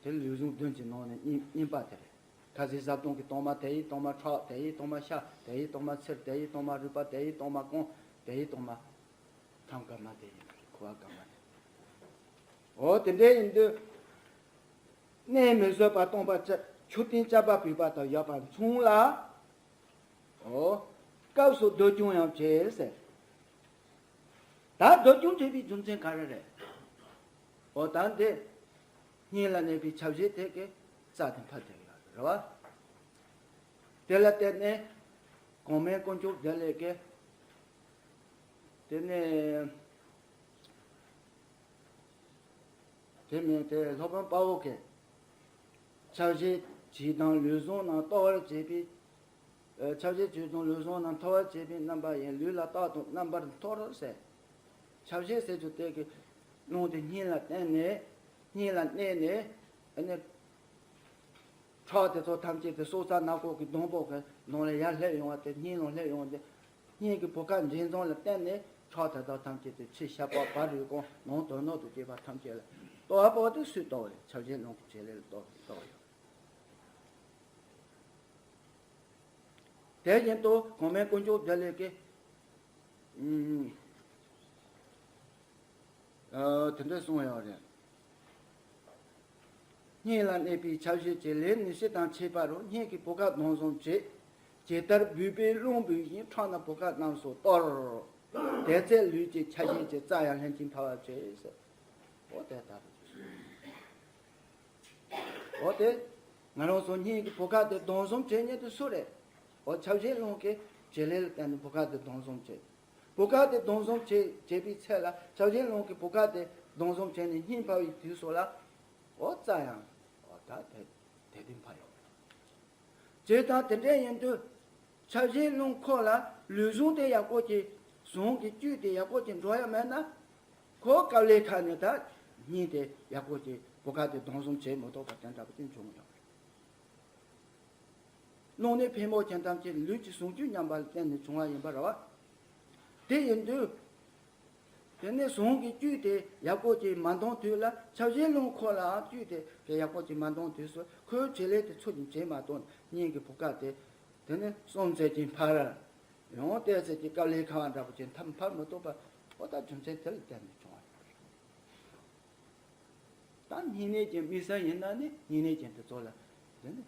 དེ་ལུས་ཟུངས་བདུན་གྱི་ནང་ནས་གཉིས་གཉིས་པ་དེ་རེད། ཁ་ཟས་བཟའ་བཏུང་གི་དྭངས་མ་དེ་ཡི་དྭངས་མ་ཁྲག་དེ་ཡི་དྭངས་མ་ཤ་དེ་ཡི་དྭངས་མ་ཚིལ་དེ་ཡི་དྭངས་མ་རུས་པ་དེ་ཡི་དྭངས་མ་རྐང་དེ་ཡི་དྭངས་མ། ཐང་ག་མ་དེ་ཡིན་པ་རེད། ཁུ་བ་ག་མ་དེ། འོ་དེ་འདྲ་ཡིན་དུས། གནས་མི་བཟོད་པ་སྟོང་པ་ཆུ་ཆུ་ལྡན་ཅ་བ་བུད་པ་དང་ཡོད་པ་མཚུངས་ལ། འོ། སྐབས་སུ་སྡོད་ཀྱང་ཡང་བྱེད་ཟེར། ད་སྡོད་ཀྱང་བྱེད་པའི་རྒྱུ་མཚན་ག་རེ་རེད། འོ་ད་འདི། སྙིང་ལ་གནས་པའི་ཆ་བྱད་དེ་གི་རྩ་དེ་འཕེལ་དེ་ཡོད་རེད་བ། དེ་ལ་བརྟེན་ནས་གོང་མའི་དཀོན་མཆོག་བདེ་ལེགས་ཀྱིས། དེ་ནས། དེ་མིན་དེ་སློབ་དཔོན་དཔའ་བོ་གིས། ཆ་བྱད་བྱིའུ་དང་ལུས་ཟུངས་རྣམས་གཏོར་བར་བྱེད་པའི། ཨ། ཆ་བྱད་བྱིའུ་དང་ལུས་ཟུངས་རྣམས་གཏོར་བར་བྱེད་པའི་རྣམ་པ་ཡིན། ལུས་ལ་རྟག་ཏུ་རྣམ་པར་འཐོར་ཟེར། ཆ་བྱད་ཟེར་རྒྱུ་དེ་གི་རླུང་དེ་སྙིང་ལ་བརྟེན་ནས་སྙིང་ལ་གནས་ནས་ཨ་ནི། ཁྲག་དེ་ཚོ་ཐམས་ཅད་དེ་སྲོག་རྩ་སྣ་ཁུག་གི་སྡོང་པོ་གི་ནང་ལ་ཡར་སླེབས་ཡོང་བ་དེ་སྙིང་ལ་སླེབས་ཡོང་དེ། སྙིང་གི་བུ་ག་འདྲེས་མཚམས་ལ་བརྟེན་ནས་ཁྲག་དེ་དག་ཐམས་ཅད་དེ་ཕྱི་ཤ་པགས་བ་རུས་ཀོང་ནང་དོན་ནང་དུ་སྐྱེས་པ་ཐམས་ཅད་ལ་གཏོར་བ་དེ་སུས་གཏོར་བ་རེད། ཆབ་ཆེན་རླུང་གི་བྱེད་ལས་ལ་གཏོར་གཏོར་བ་ཡོད། དེ་བཞིན་དུ་གོང་མའི་དཀོན་མཆོག་བདེ་ལེགས་ཀྱིས། ཨ། དེ་འདྲ་གསུངས་ཡོད་རེད། སྙིང་ལ་གནས་པའི་ཆབ་བཞི་བཅས་ལས་ནི་ཕྱི་དང་ཕྱི་པ་རུ་སྙིང་གི་བུ་ག་གདོན་བཟུང་བྱེད། ཇི་ལྟར་བུས་པའི་རླུང་བུས་ཤིང་ཁྲག་ནི་བུ་ག་རྣམས་སུ་གཏོར། དེ་ཚེ་ལུས་ཀྱི་ཆ་ཤས་ཀྱི་རྩ་ཡང་ལྷན་ཅིག་འཕར་བར་བྱེད་ཟེར། འོ་དེ་ལྟ་བུ། འོ་དེ། ང་རང་ཚོ་སྙིང་གི་བུ་ག་དེ་གདོན་བཟུང་བྱེད་མཁན་དེ་སུ་རེད། འོ་ཆབ་ཆེན་རླུང་གི་བྱེད་ལས་ལ་བརྟེན་ནས་བུ་ག་དེ་གདོན་བཟུང་བྱེད། བུ་ག་དེ་གདོན་བཟུང་བྱེད་བྱེད་པའི་ཚེ་ལ་ཆབ་ཆེན་རླུང་གི་བུ་ག་དེ་གདོན་བཟུང་བྱས་ནས་སྙིང་འཕར་བའི་དུས་སུ་ལ། འོ་རྩ་ཡང་། འོ་ད་དེ་དེ་དུས་འཕར་ཡོང་། བྱས་ཙང་དེ་འདྲ་ཡིན་དུས། ཆབ་ཆེན་རླུང་ཁོ་ལ་ལུས་ཟུངས་དེ་ཡག་པོ་ཅིག་ཟུངས་ཀྱི་བཅུད་དེ་ཡག་པོ་ཅིག་འགྲོ་ཡ་མེད་ན། ཁོ་སྐབས་ལས་ཁ་ནས་ད་སྙིང་དེ་ཡག་པོ་ཅིག་བུ་ག་དེ་གདོན་བཟུང་བྱེད་མི་ཐུབ་པ་དེ་འདྲ་པོ་ཅིག་འབྱུང་ཡོང་། རླུང་ནད་ཕོ་མོ་ཅན་ཐམས་ཅད་ལུས་ཀྱི་ཟུངས་བཅུད་ཉམས་པ་ལ་བརྟེན་ནས་བྱུང་བ་ཡིན་པ་རེད་བ། དེ་ཡིན་དུས། དེ་ནས་ཟུངས་ཀྱི་བཅུད་དེ་ཡག་པོ་ཅིག་མ་འདང་དུས་ལ་ཆབ་ཆེན་རླུང་ཁོ་ལའང་བཅུད་དེ་ཡག་པོ་ཅིག་མ་འདང་དུས་སུ་ཁོའི་བྱེད་ལས་དེ་ཚུལ་བཞིན་བྱེད་མ་ཐུབ་ན་སྙིང་གི་བུ་ག་དེ། དེ་ནས་གསུམ་ཚད་ཀྱིས་འཕར། ཡང་ཏོག་ཙམ་གྱི་སྐབས་ལས་ཁ་བ་འདྲ་པོ་ཅིག་མཐའ་མ་འཕར་མི་ཐུབ་པ། འོ་ད་རྒྱུ་མཚན་དེ་ལ་བརྟེན་ནས་བྱུང་བ་རེད། ད་སྙིང་ནད་ཅན་དམིགས་བསལ་ཡིན་ན་ནི་སྙིང་ནད་ཅན་དེ་ཚོ་ལ་དེ་ནི་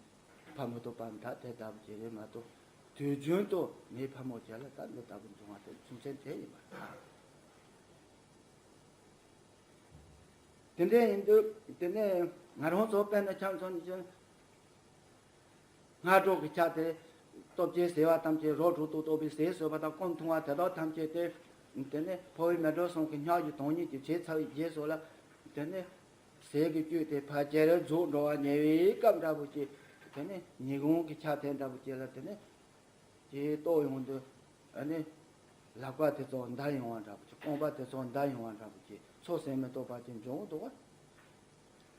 འཕར་མི་ཐུབ་པ་ད་དེ་ལྟ་བུ་ཅིག་རེད་མ་གཏོགས། དུས་རྒྱུན་དུ་མི་ཕོ་མོ་ཅན་ལ་ད་འདི་ལྟ་བུ་འབྱུང་བ་དེ་རྒྱུ་མཚན་དེ་ཡིན་པ་རེད། དེ་འདྲ་ཡིན་དུས་དེ་ནས་ང་རང་ཚོ་དཔེར་ན་ཆ་མཚོན་ནི་ཅན། སྔ་དྲོ་གི་ཆ་དེ། སྟོབས་ཆེན་ཟས་པ་ཐམས་ཅད་རོ་དྲུག་ཏུ་གཏོགས་པའི་ཟས་ཟོས་པ་དང་སྐོམ་འཐུང་བ་དེ་དག་ཐམས་ཅད་དེ། དེ་ནས་ཕོ་བའི་མེ་དྲོད་གསུམ་གྱི་སྙགས་ཀྱི་དོན་གཉིས་ཀྱིས་བྱས་ཚར་བའི་རྗེས་སུ་ལ། དེ་ནས་ཟས་ཀྱི་བཅུད་དེ་ཕལ་ཆེར་རྫོགས་འགྲོ་བར་ཉེ་བའི་སྐབས་འདྲ་པོ་ཅིག་དེ་ནས་ཉིན་གུང་གི་ཆ་དེ་འདྲ་པོ་ཅིག་ལ་དེ་ནས། དེ་ལྟོ་ཡོང་དུས། ཨ་ནི། ལག་པ་དེ་ཚོ་འདར་ཡོང་བ་འདྲ་པོ་ཅིག་རྐང་པ་དེ་ཚོ་འདར་ཡོང་བ་འདྲ་པོ་ཅིག་ཚོ་ཟིན་མི་ཐུབ་པ་ཅིག་འབྱུང་འདུག་བ།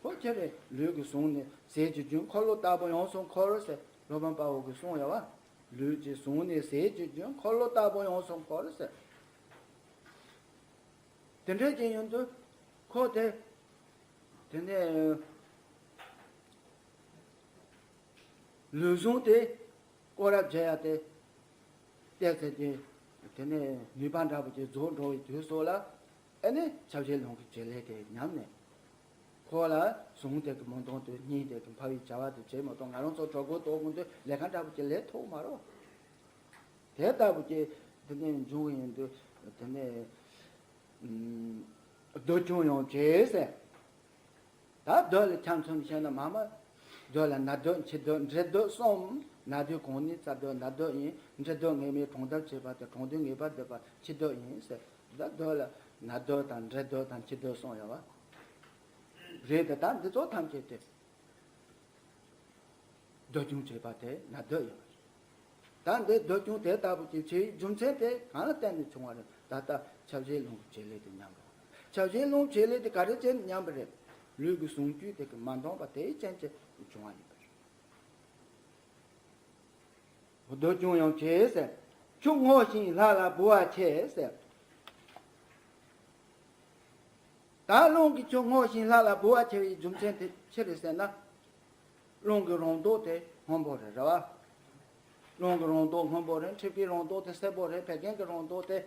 ཁོ་ཁྱེད་རེ་ལུས་ཀྱི་ཟུངས་ནི་ཟས་ཀྱི་རྒྱུན་འཁོར་ལོ་ལྟ་བུ་ཡོངས་སུ་འཁོར་ཟེར་སློབ་དཔོན་དཔའ་བོ་གིས་གསུངས་ཡོད་བ། ལུས་ཀྱི་ཟུངས་ནི་ཟས་ཀྱི་རྒྱུན་འཁོར་ལོ་ལྟ་བུ་ཡོངས་སུ་འཁོར་ཟེར། དེ་འདྲ་ཅིག་ཡོང་དུས་ཁོ་དེ། དེ་ནས་ལུས་ཟུངས་དེ། སྐོར་ར་བྱེད་ཡ་དེ། ཏོག་ཙམ་གྱི། དེ་ནས་ནུས་པ་འདྲ་པོ་ཅིག་རྫོགས་འགྲོ་བའི་དུས་སུ་ལ། ཨ་ནི་ཆབ་ཆེན་རླུང་གི་བྱེད་ལས་དེ་ཉམས་ནས། ཁོ་ལ་ཟུངས་དེ་གི་མ་འདང་དུས་སྙིང་དེ་གི་འཕར་བའི་བྱ་བ་དེ་བྱེད་མ་ཐུབ། ང་རང་ཚོ་གྲོད་ཁོག་ལྟོགས་དགོས་དུས་ལས་ཀ་འདྲ་པོ་ཅིག་ལས་ཐུབ་མ་རེད། དེ་ལྟ་བུ་ཅིག་དེ་ནས་འབྱུང་གི་ཡིན་དུས་དེ་ནས། ཨུམ། སྡོད་ཀྱང་ཡང་བྱེད་ཟེར། ད་སྡོད་ལ་ཆ་མཚོན་བཤད་ན་མ་མ། སྡོད་ལ་ན་སྡོད་འཆི་སྡོད་འབྲི་སྡོད་གསུམ། ན་དུས་གང་ནས་རྩ་སྡོད་ན་སྡོད་ཡིན། འབྲི་སྡོད་ངེས་མེད་གྲོང་རྡལ་བྱེད་པ་དེ་གྲོང་སྡོད་ངེས་པར་སྡོད་པ་འཆི་སྡོད་ཡིན་ཟེར། ད་སྡོད་ལ་ན་སྡོད་དང་འབྲི་སྡོད་དང་འཆི་སྡོད་གསུམ་ཡོད་བ། རེད་དེ་ད་འདི་ཚོ་ཐམས་ཅད་དེ། སྡོད་ཀྱང་བྱེད་པ་དེ་ན་སྡོད་ཡིན་པ་རེད། ད་འདི་སྡོད་ཀྱང་དེ་ལྟ་བུ་ཅིག་བྱེད་རྒྱུ་མཚན་དེ་གང་ལ་བརྟེན་ནས་བྱུང་བ་རེད། ད་ལྟ་ཆབ་ཆེན་རླུང་གི་བྱེད་ལས་དེ་ཉམས་འགྲོ་བ། ཆབ་ཆེན་རླུང་བྱེད་ལས་དེ་ག་རེ་བྱས་ནས་ཉམས་པ་རེད། ལུས་ཀྱི་ཟུངས་བཅུད་དེ་གི་མ་འདང་བ་དེའི་རྐྱེན་གྱིས་བྱུང་བ་ཡིན་པ་རེད། སྡོད་ཀྱང་ཡང་བྱེད་ཟེར། ཆུ་སྔོ་ཞིང་ལྷ་ལ་འབུལ་བ་ཆེ་ཟེར། ད་རླུང་གི་ཆུ་སྔོ་ཞིང་ལྷ་ལ་འབུལ་བ་ཆེ་བའི་རྒྱུ་མཚན་དེ་ཅི་རེད་ཟེར་ན། རླུང་གི་རང་མདོག་དེ་སྔོན་པོ་རེད་རེད་བ། རླུང་གི་རང་མདོག་སྔོན་པོ་རེད། མཁྲིས་པའི་རང་མདོག་དེ་སེར་པོ་རེད། བད་ཀན་གྱི་རང་མདོག་དེ་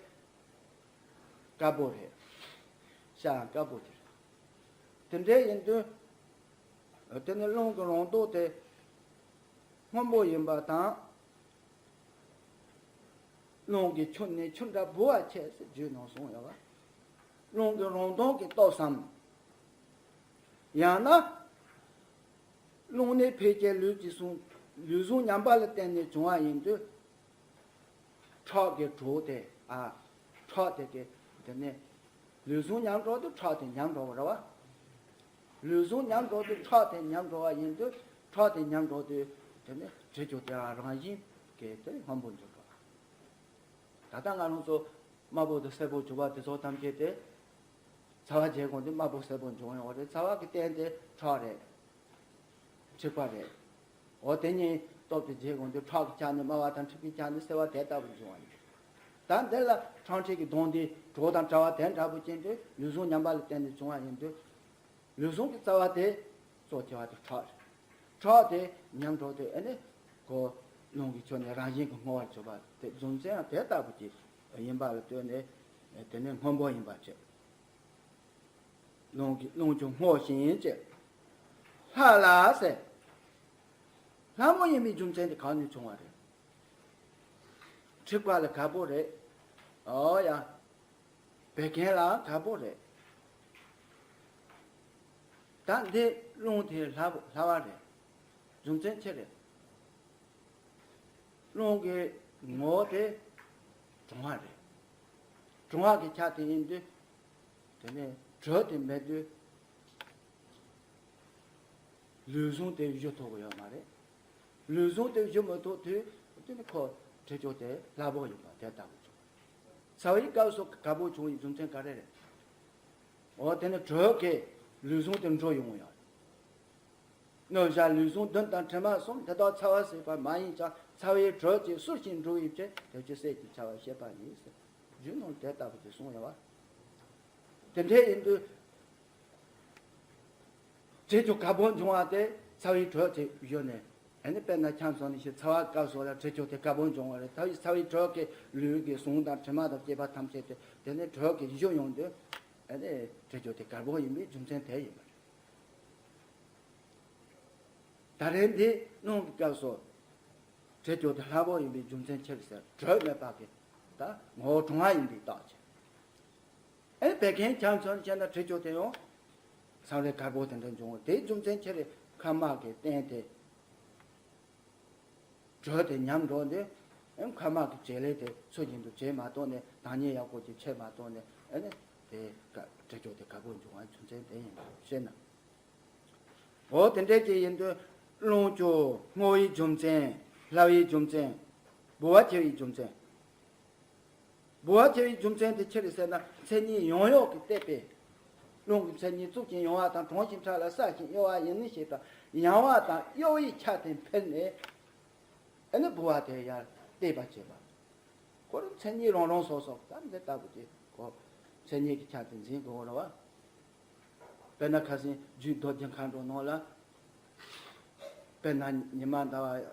དཀར་པོ་རེད། ཤ་ཡང་དཀར་པོ་དེ་རེད། དེ་འདྲ་ཡིན་དུས། དེ་ནི་རླུང་གི་རང་མདོག་དེ་སྔོན་པོ་ཡིན་པ་དང་། རླུང་གི་ཆུ་ནི་ཆུ་འདྲ་འབུལ་བ་ཆེ་ཟེར་རྒྱུད་ནང་གསུངས་ཡོད་བ། རླུང་གི་རང་མདོག་གི་སྟོབས་སམ། ཡང་ན། རླུང་ནད་ཕོ་མོ་ལུས་ཀྱི་ཟུངས། ལུས་ཟུངས་ཉམས་པ་ལ་བརྟེན་ནས་བྱུང་བ་ཡིན་དུས། ཁྲག་གི་གྲོགས་དེ། ཨ། ཁྲག་དེ་གི། དེ་ནས། ལུས་ཟུངས་ཉམས་འགྲོ་དུས་ཁྲག་དེ་ཉམས་འགྲོ་བ་རེད་བ། ལུས་ཟུངས་ཉམས་འགྲོ་དུས་ཁྲག་དེ་ཉམས་འགྲོ་བ་ཡིན་དུས་ཁྲག་དེ་ཉམས་འགྲོ་དུས་དེ་ནས་དྲི་ཆུ་དེ་རང་བཞིན་གྱིས་དེ་སྔོན་པོ་འགྱུར་འགྲོ་བ། ད་ལྟ་ང་རང་ཚོ་དམར་པོ་དང་སེར་པོ་གྱུར་པ་དེ་ཚོ་ཐམས་ཅད་དེ་ཚ་བ་རྒྱས་གོང་དུ་དམར་པོ་སེར་པོ་འབྱུང་ཡོང་བ་རེད། ཚ་བ་གི་རྟེན་དེ་ཁྲག་རེད། མཁྲིས་པ་རེད། འོ་དེ་གཉིས་སྟོབས་དེ་རྗེས་འོང་དུས་ཁྲག་གི་ཆ་ནས་དམར་བ་དང་མཁྲིས་པའི་ཆ་ནས་སེར་བ་དེ་ལྟ་བུ་འབྱུང་བ་ཡིན། ད་འདི་ལ་འཕྲང་འཁྲིས་ཀྱི་གདོན་འདི་གྲོགས་དང་བྲལ་བ་དེ་འདྲ་པོ་ཅན་དུ་ལུས་ཟུངས་ཉམས་པ་ལ་བརྟེན་ནས་བྱུང་བ་ཡིན་དུས། ལུས་ཟུངས་ཀྱི་རྩ་བ་དེ་གཙོ་ཆེ་བ་དེ་ཁྲག་རེད། ཁྲག་དེ་ཉམས་འགྲོ་དུས་ཨ་ནི་ཁོ་རླུང་གི་ཕྱོགས་ནས་རང་བཞིན་གྱིས་སྔོ་བར་གྱུར་པ་དེ་རྒྱུ་མཚན་ཡང་དེ་ལྟ་བུ་ཅིག་ཡིན་པ་ལ་ལྟོས་ནས་དེ་ནི་སྔོན་པོ་ཡིན་པར་བྱེད། རླུང་གི་རླུང་ཆུ་སྔོ་ཞིང་བཅས། ལྷ་ལ་ཟེར། ལྷ་མོ་ཡིན་པའི་རྒྱུ་མཚན་དེ་གང་ནས་བྱུང་བ་རེད། འཁྲིག་པ་ལ་དགའ་པོ་རེད། ཨོ་ཡ། བད་ཀན་ལ་དགའ་པོ་རེད། ད་འདི་རླུང་དེ་ལྷ་ལྷ་བ་རེད། རྒྱུ་མཚན་ཅི་རེད། རླུང་གི་ངོ་བོ་དེ་གྲང་བ་རེད། གྲང་བ་གི་ཆ་དེ་ཡིན་དུས། དེ་ནས་དྲོད་དེ་མེད་དུས། ལུས་ཟུངས་དེ་བཞུ་ཐུབ་ཀྱི་ཡོད་མ་རེད། ལུས་ཟུངས་དེ་བཞུ་མི་ཐུབ་དུས་དེ་ནི་ཁོ་དྲི་ཆུ་དེ་སླ་པོ་ཡིན་པ་དེ་ལྟ་བུ་བྱུང་། ཚ་བའི་སྐབས་སུ་དགའ་པོ་བྱུང་བའི་རྒྱུ་མཚན་ག་རེ་རེད། འོ་དེ་ནི་དྲོད་ཀྱིས་ལུས་ཟུངས་དེ་འགྲོ་ཡོང་ཡོད་རེད། སྣོད་བཞག་ལུས་ཟུངས་བདུན་དང་དྲི་མ་གསུམ་དེ་དག་ཚ་བ་ཟད་པ་མ་ཡིན་ཀྱང་ཚ་བའི་དྲོད་ཀྱིས་བསུར་ཞིང་འགྲོ་བའི་ཕྱིར་དེ་ཕྱིར་ཟས་ཀྱི་ཚ་བ་བཤད་པ་ཡིན་ཟེར། རྒྱུད་ནང་དེ་ལྟ་བུ་དེ་གསུངས་ཡོད་པ། དེ་འདྲ་ཡིན་དུས། དྲི་ཆུ་དགའ་པོ་འབྱུང་བ་དེ་ཚ་བའི་དྲོད་དེ་བཞུ་ནས། ཨ་ནི་དཔེར་ན་ཆང་འཐུང་ནས་ཤི་ཚ་བ་སྐབས་སུ་ལ་དྲི་ཆུ་དེ་དགའ་པོ་འབྱུང་བ་རེད། ཚ་བའི་ཚ་བའི་དྲོད་ཀྱིས་ལུས་ཀྱི་ཟུངས་དང་དྲི་མ་དང་སྐྱེས་པ་ཐམས་ཅད་དེ་དེ་ནས་དྲོད་ཀྱིས་བཞུ་ཡོང་དུས། ཨ་ནི་དྲི་ཆུ་དེ་དཀར་པོ་ཡིན་པའི་རྒྱུ་མཚན་དེ་ཡིན་པ་རེད། ད་རེས་འདི་རླུང་གི་སྐབས་སུ་དྲི་ཆུ་དེ་ལྷ་པོ་ཡིན་པའི་རྒྱུ་མཚན་ཆེར་ཟེར་དྲོད་མེད་པ་གི་ད་ངོ་བོ་གྲང་བ་ཡིན་པའི་རྟགས་ཆེ། ཨེ་བད་ཀན་ཆང་འཐུང་བྱས་ན་དྲི་ཆུ་དེ་ཡང་སང་རེ་དཀར་པོ་དེ་འདྲ་འབྱུང་བ་དེའི་རྒྱུ་མཚན་ཆེ་རེད། མཁལ་མ་གི་སྟེང་དེ་དྲོད་དེ་ཉམས་འགྲོ་འདི། ཨེ་མཁལ་མ་གི་བྱེད་ལས་དེ་ཚུལ་བཞིན་དུ་བྱེད་མ་ཐུབ་ནས་བདག་ཉིད་ཡག་པོ་ཅིག་བྱེད་མ་ཐུབ་ནས་ཨེ་ནི་དེ་དཀར་དྲི་ཆུ་དེ་དཀར་པོ་འབྱུང་བའི་རྒྱུ་མཚན་དེ་ཡིན་པ་ཤེས་ན། འོ་དེ་འདྲ་ཅིག་ཡིན་དུས་རླུང་ཆུ་སྔོ་བའི་རྒྱུ་མཚན། ལྷ་བའི་རྒྱུ་མཚན། ལྦུ་བ་ཆེ་བའི་རྒྱུ་མཚན། ལྦུ་བ་ཆེ་བའི་རྒྱུ་མཚན་དེ་ཅི་རེད་ཟེར་ན་མཚན་ཉིད་ཡང་གཡོ་གིས་བརྟས་པས། རླུང་གི་མཚན་ཉིད་རྩུབ་ཅིང་ཡང་བ་དང་གྲང་ཞིང་ཕྲ་ལ་སྲ་ཞིང་གཡོ་བ་ཡིན་ཞེས་པ་ཡང་བ་དང་གཡོ་བའི་ཆ་དེ་འཕེལ་ནས། ཨ་ནི་ལྦུ་བ་དེ་ཡར་བརྟས་པ་བྱེད་པ། ཁོ་རང་མཚན་ཉིད་རང་རང་སོ་སོ་ད་འདི་ལྟ་བུ་དེ་ཁོ་མཚན་ཉིད་ཀྱི་ཆ་དེ་འཛིན་དགོས་རེད་བ། དཔེར་ན་ཁ་སང་རྒྱུད་རྡོ་རྗེ་མཁའ་འགྲོ་ནང་ལ། དཔེར་ན་ཉི་མ་ཟླ་བ་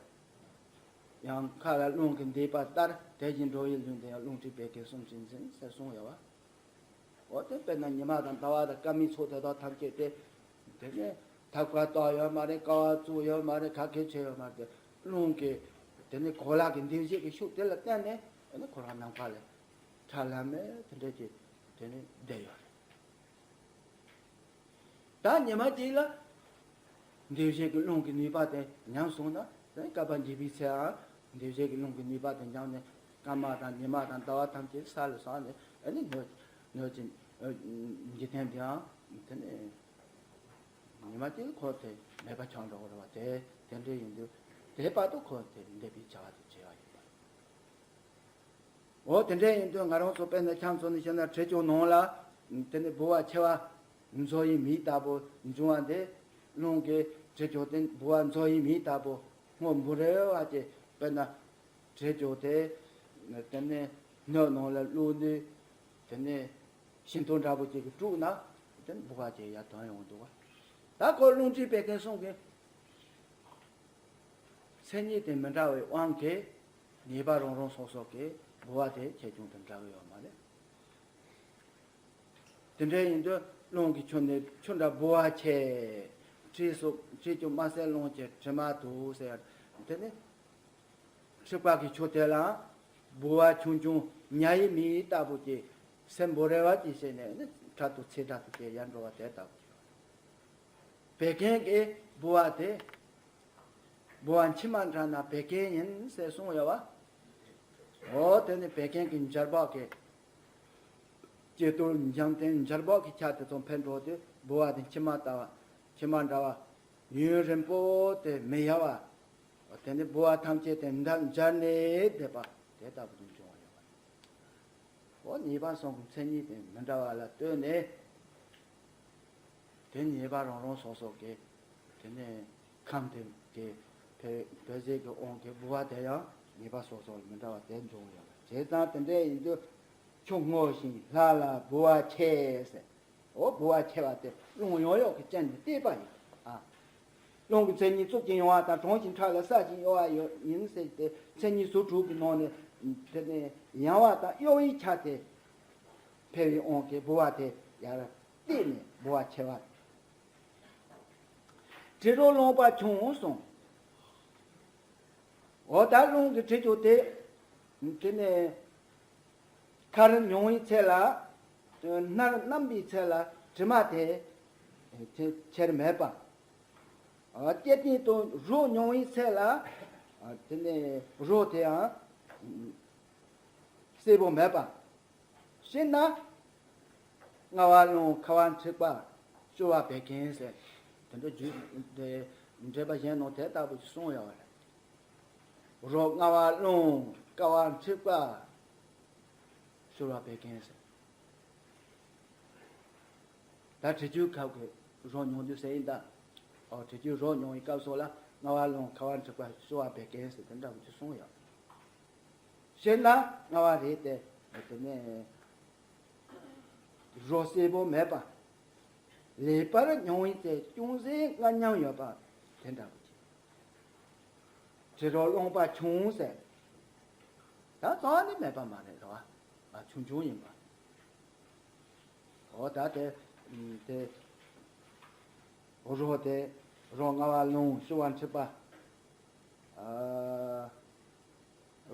ཡང་མཁའ་ལ་རླུང་གིས་འདེད་པ་ལྟར་དེ་བཞིན་འགྲོ་བའི་ལུས་འདི་ཡང་རླུང་མཁྲིས་བད་ཀན་གསུམ་གྱིས་འཛིན་ཟེར་གསུངས་ཡོད་བ། འོ་དེ་དཔེར་ན་ཉི་མ་དང་ཟླ་བ་དང་སྐར་མའི་ཚོགས་དེ་དག་ཐམས་ཅད་དེ། དེ་ནས་ཐབ་ཀ་བཏགས་ཡོད་མ་རེད། ཀ་བ་བཙུགས་ཡོད་མ་རེད། ག་གེ་བྱས་ཡོད་མ་རེད། རླུང་གིས་དེ་ནས་གོ་ལ་གི་འདེབས་བྱེད་ཀྱི་ཤུགས་དེ་ལ་བརྟེན་ནས་དེ་ནས་ཁོ་རང་ནམ་མཁའ་ལ་ཁྲ་ལམ་མེ་དེ་འདྲ་ཅིག་དེ་ནས་བསྡད་ཡོད་རེད། ད་ཉི་མ་གཅིག་ལ་འདེབས་བྱེད་ཀྱི་རླུང་གི་ནུས་པ་དེ་ཉམས་སོང་ན་དེ་ནས་སྐལ་པ་འདས་པའི་ཚེའང་འདེབས་བྱེད་ཀྱི་རླུང་གི་ནུས་པ་དེ་ཉམས་ནས་སྐར་མ་དང་ཉི་མ་དང་ཟླ་བ་ཐམས་ཅད་ས་ལ་ཟགས་ནས་ཨ་ནི་སྣོད་སྣོད་ཀྱི་འཇིག་རྟེན་འདིའང་དེ་ནས་ཉི་མ་གཅིག་ཁོ་དེ་མེད་པ་ཆགས་འགྲོ་གི་རེད་བ། དེ་དེ་འདྲ་ཡིན་དུས་དེ་བར་དུ་ཁོ་དེ་འདས་པའི་བྱ་བ་དེ་བྱེད་ཡ་ཡིན་པ། འོ་དེ་འདྲ་ཡིན་དུས་ང་རང་ཚོ་དཔེར་ན་ཆང་འཐུང་ནས་བཤད་ན་དྲི་ཆུ་ནང་ལ་དེ་ནི་ལྦུ་བ་ཆེ་བ་མཛོ་ཡི་མིག་ལྟ་བུ་འབྱུང་བ་འདི་རླུང་གིས་དྲི་ཆུ་དེ་ལྦུ་བ་མཛོ་ཡི་མིག་ལྟ་བུ་སྔོ་འབུར་རེ་བ་ཅིག་དཔེར་ན་དྲི་ཆུ་དེ་དེ་ནི་སྣོད་ནང་ལ་བླུགས་དུས་དེ་ནི་ཤིང་ཏོག་འདྲ་པོ་ཅིག་གིས་དཀྲུགས་ན་དེ་ནི་ལྦུ་བ་ཅིག་ཡར་ཐོན་ཡོང་འདུག་བ། ད་ཁོ་རླུང་མཁྲིས་བད་ཀན་གསུམ་གྱི་མཚན་ཉིད་དེ་མི་འདྲ་བའི་དབང་གིས་ཉེས་པ་རང་རང་སོ་སོ་གི་ལྦུ་བ་དེ་ཁྱད་ཆུང་དུ་འདྲ་གི་ཡོད་མ་རེད། དེ་འདྲ་ཡིན་དུས་རླུང་གི་ཆུ་ནི་ཆུ་འདྲ་ལྦུ་བ་ཆེ། དྲི་སོགས་དྲི་ཆུ་དམར་སེར་རླུང་གི་དྲི་མ་དུ་ཟེར། དེ་ནི་འཁྲིག་པ་གི་ཆུ་དེ་ལའང་ལྦུ་བ་ཆུང་ཆུང་ཉ་ཡི་མིག་ལྟ་བུ་ཅིག་སེར་འབུར་རེ་བ་ཅིག་བྱས་ནས་ནི་ཁྲག་ཏུ་ཚིལ་འདྲ་ཐུག་གི་ཡར་འགྲོ་བ་དེ་ལྟ་བུ་ཅིག་བད་ཀན་གྱི་ལྦུ་བ་དེ། ལྦུ་བ་མཆི་མ་འདྲ་ན་བད་ཀན་ཡིན་ཟེར་གསུངས་ཡོད་བ། འོ་དེ་ནི་བད་ཀན་གྱི་འབྱར་བག་གི་ལྕེ་ཏོར་འཇམ་ཐིང་འབྱར་བག་གི་ཆ་དེ་ཚོ་འཕེལ་འགྲོ་དུས་ལྦུ་བ་དེ་མཆི་མ་ལྟ་བ་མཆི་མ་འདྲ་བ་ཡུན་རིང་པོ་དེ་མི་ཡལ་བ། དེ་ནི་ལྦུ་བ་ཐམས་ཅད་དེ་འདབ་འབྱར་ནས་བསྡད་པ་དེ་ལྟ་བུ་དུ་འབྱུང་བ་ཡོད་པ་རེད། འོ་ཉེས་པ་གསུམ་གྱི་མཚན་ཉིད་དེ་མི་འདྲ་བ་ལ་ལྟོས་ནས། དེ་ཉེས་པ་རང་རང་སོ་སོ་གི་དེ་ནས་ཁམས་དེ་གི་ བོད་བོད་ཟས་ཀྱི་དབང་གིས་ལྦུ་བ་དེ་ཡང་ཉེས་པ་སོ་སོ་ལ་མི་འདྲ་བ་དེ་འབྱུང་ཡོད་པ་བྱས་ཙང་། དེ་འདྲ་ཡིན་དུས་ཆུ་སྔོ་ཞིང་ལྷ་ལ་ལྦུ་བ་ཆེ་ཟེར། འོ་ལྦུ་བ་ཆེ་བ་དེ་རླུང་ཡོང་ཡོང་གི་རྐྱེན་གྱིས་བརྟས་པ་ཡིན། ཨ། རླུང་གི་མཚན་ཉིད་རྩུབ་ཅིང་ཡང་བ་དང་། གྲང་ཞིང་ཕྲ་ལ་སྲ་ཞིང་གཡོ་བ་ཡོད་ཡིན་ཟེར་ཏེ། མཚན་ཉིད་ཟུར་དྲུག་གི་ནང་ནས་དེ་ནས་ཡང་བ་དང་གཡོ་བའི་ཆ་དེ་འཕེལ་བའི་དབང་གིས་ལྦུ་བ་དེ་ཡར་བརྟས་ནས་ལྦུ་བ་ཆེ་བ། དྲི་རོ་རློན་པ་ཆུང་གསུངས། འོ་ད་རླུང་གི་དྲི་ཆུ་དེ་དེ་ནས་ཁར་མྱོང་བའི་ཚེ་ལ། སྣར་མནམ་པའི་ཚེ་ལ་དྲི་མ་དེ་ཆེར་མེད་པ། སྐྱེ་ལྡན་དུ་རོ་མྱོང་བའི་ཚེ་ལ་དེ་ནས་རོ་དེའང་གསལ་པོ་མེད་པ། ཤེས་ན། རྔ་བ་རློན་ཁ་བ་འཁྲིགས་པ་སྐྱུར་བ་བད་ཀན་ཟེར། དེ་འདྲ་རྒྱུད་དེ་འགྲེལ་པ་གཞན་ནང་དེ་ལྟ་བུ་ཅིག་གསུངས་ཡོད་རེད། རོ་རྔ་བ་རློན་ཁ་བ་འཁྲིགས་པ་སྐྱུར་བ་བད་ཀན་ཟེར། ད་དྲི་ཆུའི་ཁབ་ཀྱི་རོ་མྱོང་དུས་ཟེར་ཡིན་ད། ཨོ་དྲི་ཆུའི་རོ་མྱོང་བའི་སྐབས་སོགས་ལ་རྔ་བ་རློན་ཁ་བ་འཁྲིགས་པ་སྐྱུར་བ་བད་ཀན་ཟེར་དེ་འདྲ་བུ་ཅིག་གསུངས་ཡོད། ཤེས་ན་རྔ་བ་རེད་དེ། དེ་ནས་རོ་གསལ་པོ་མེད་པ། ལེགས་པར་མྱོང་བའི་ཚེ་ཅུང་ཟད་མངར་ཉམས་ཡོད་པ་དེ་འདྲ་བོ་ཅིག། དྲི་རོ་རློན་པ་ཆུང་ཟེར། ད་རྩ་བ་ནས་མེད་པ་མ་རེད་རོ། ཨ་ཆུང་ཆུང་ཡིན་པ། འོ་ད་དེ་དེ་རོ་དེ་རོ་རྔ་བ་རློན་སྐྱུར་བ་འཁྲིགས་པ། ཨ།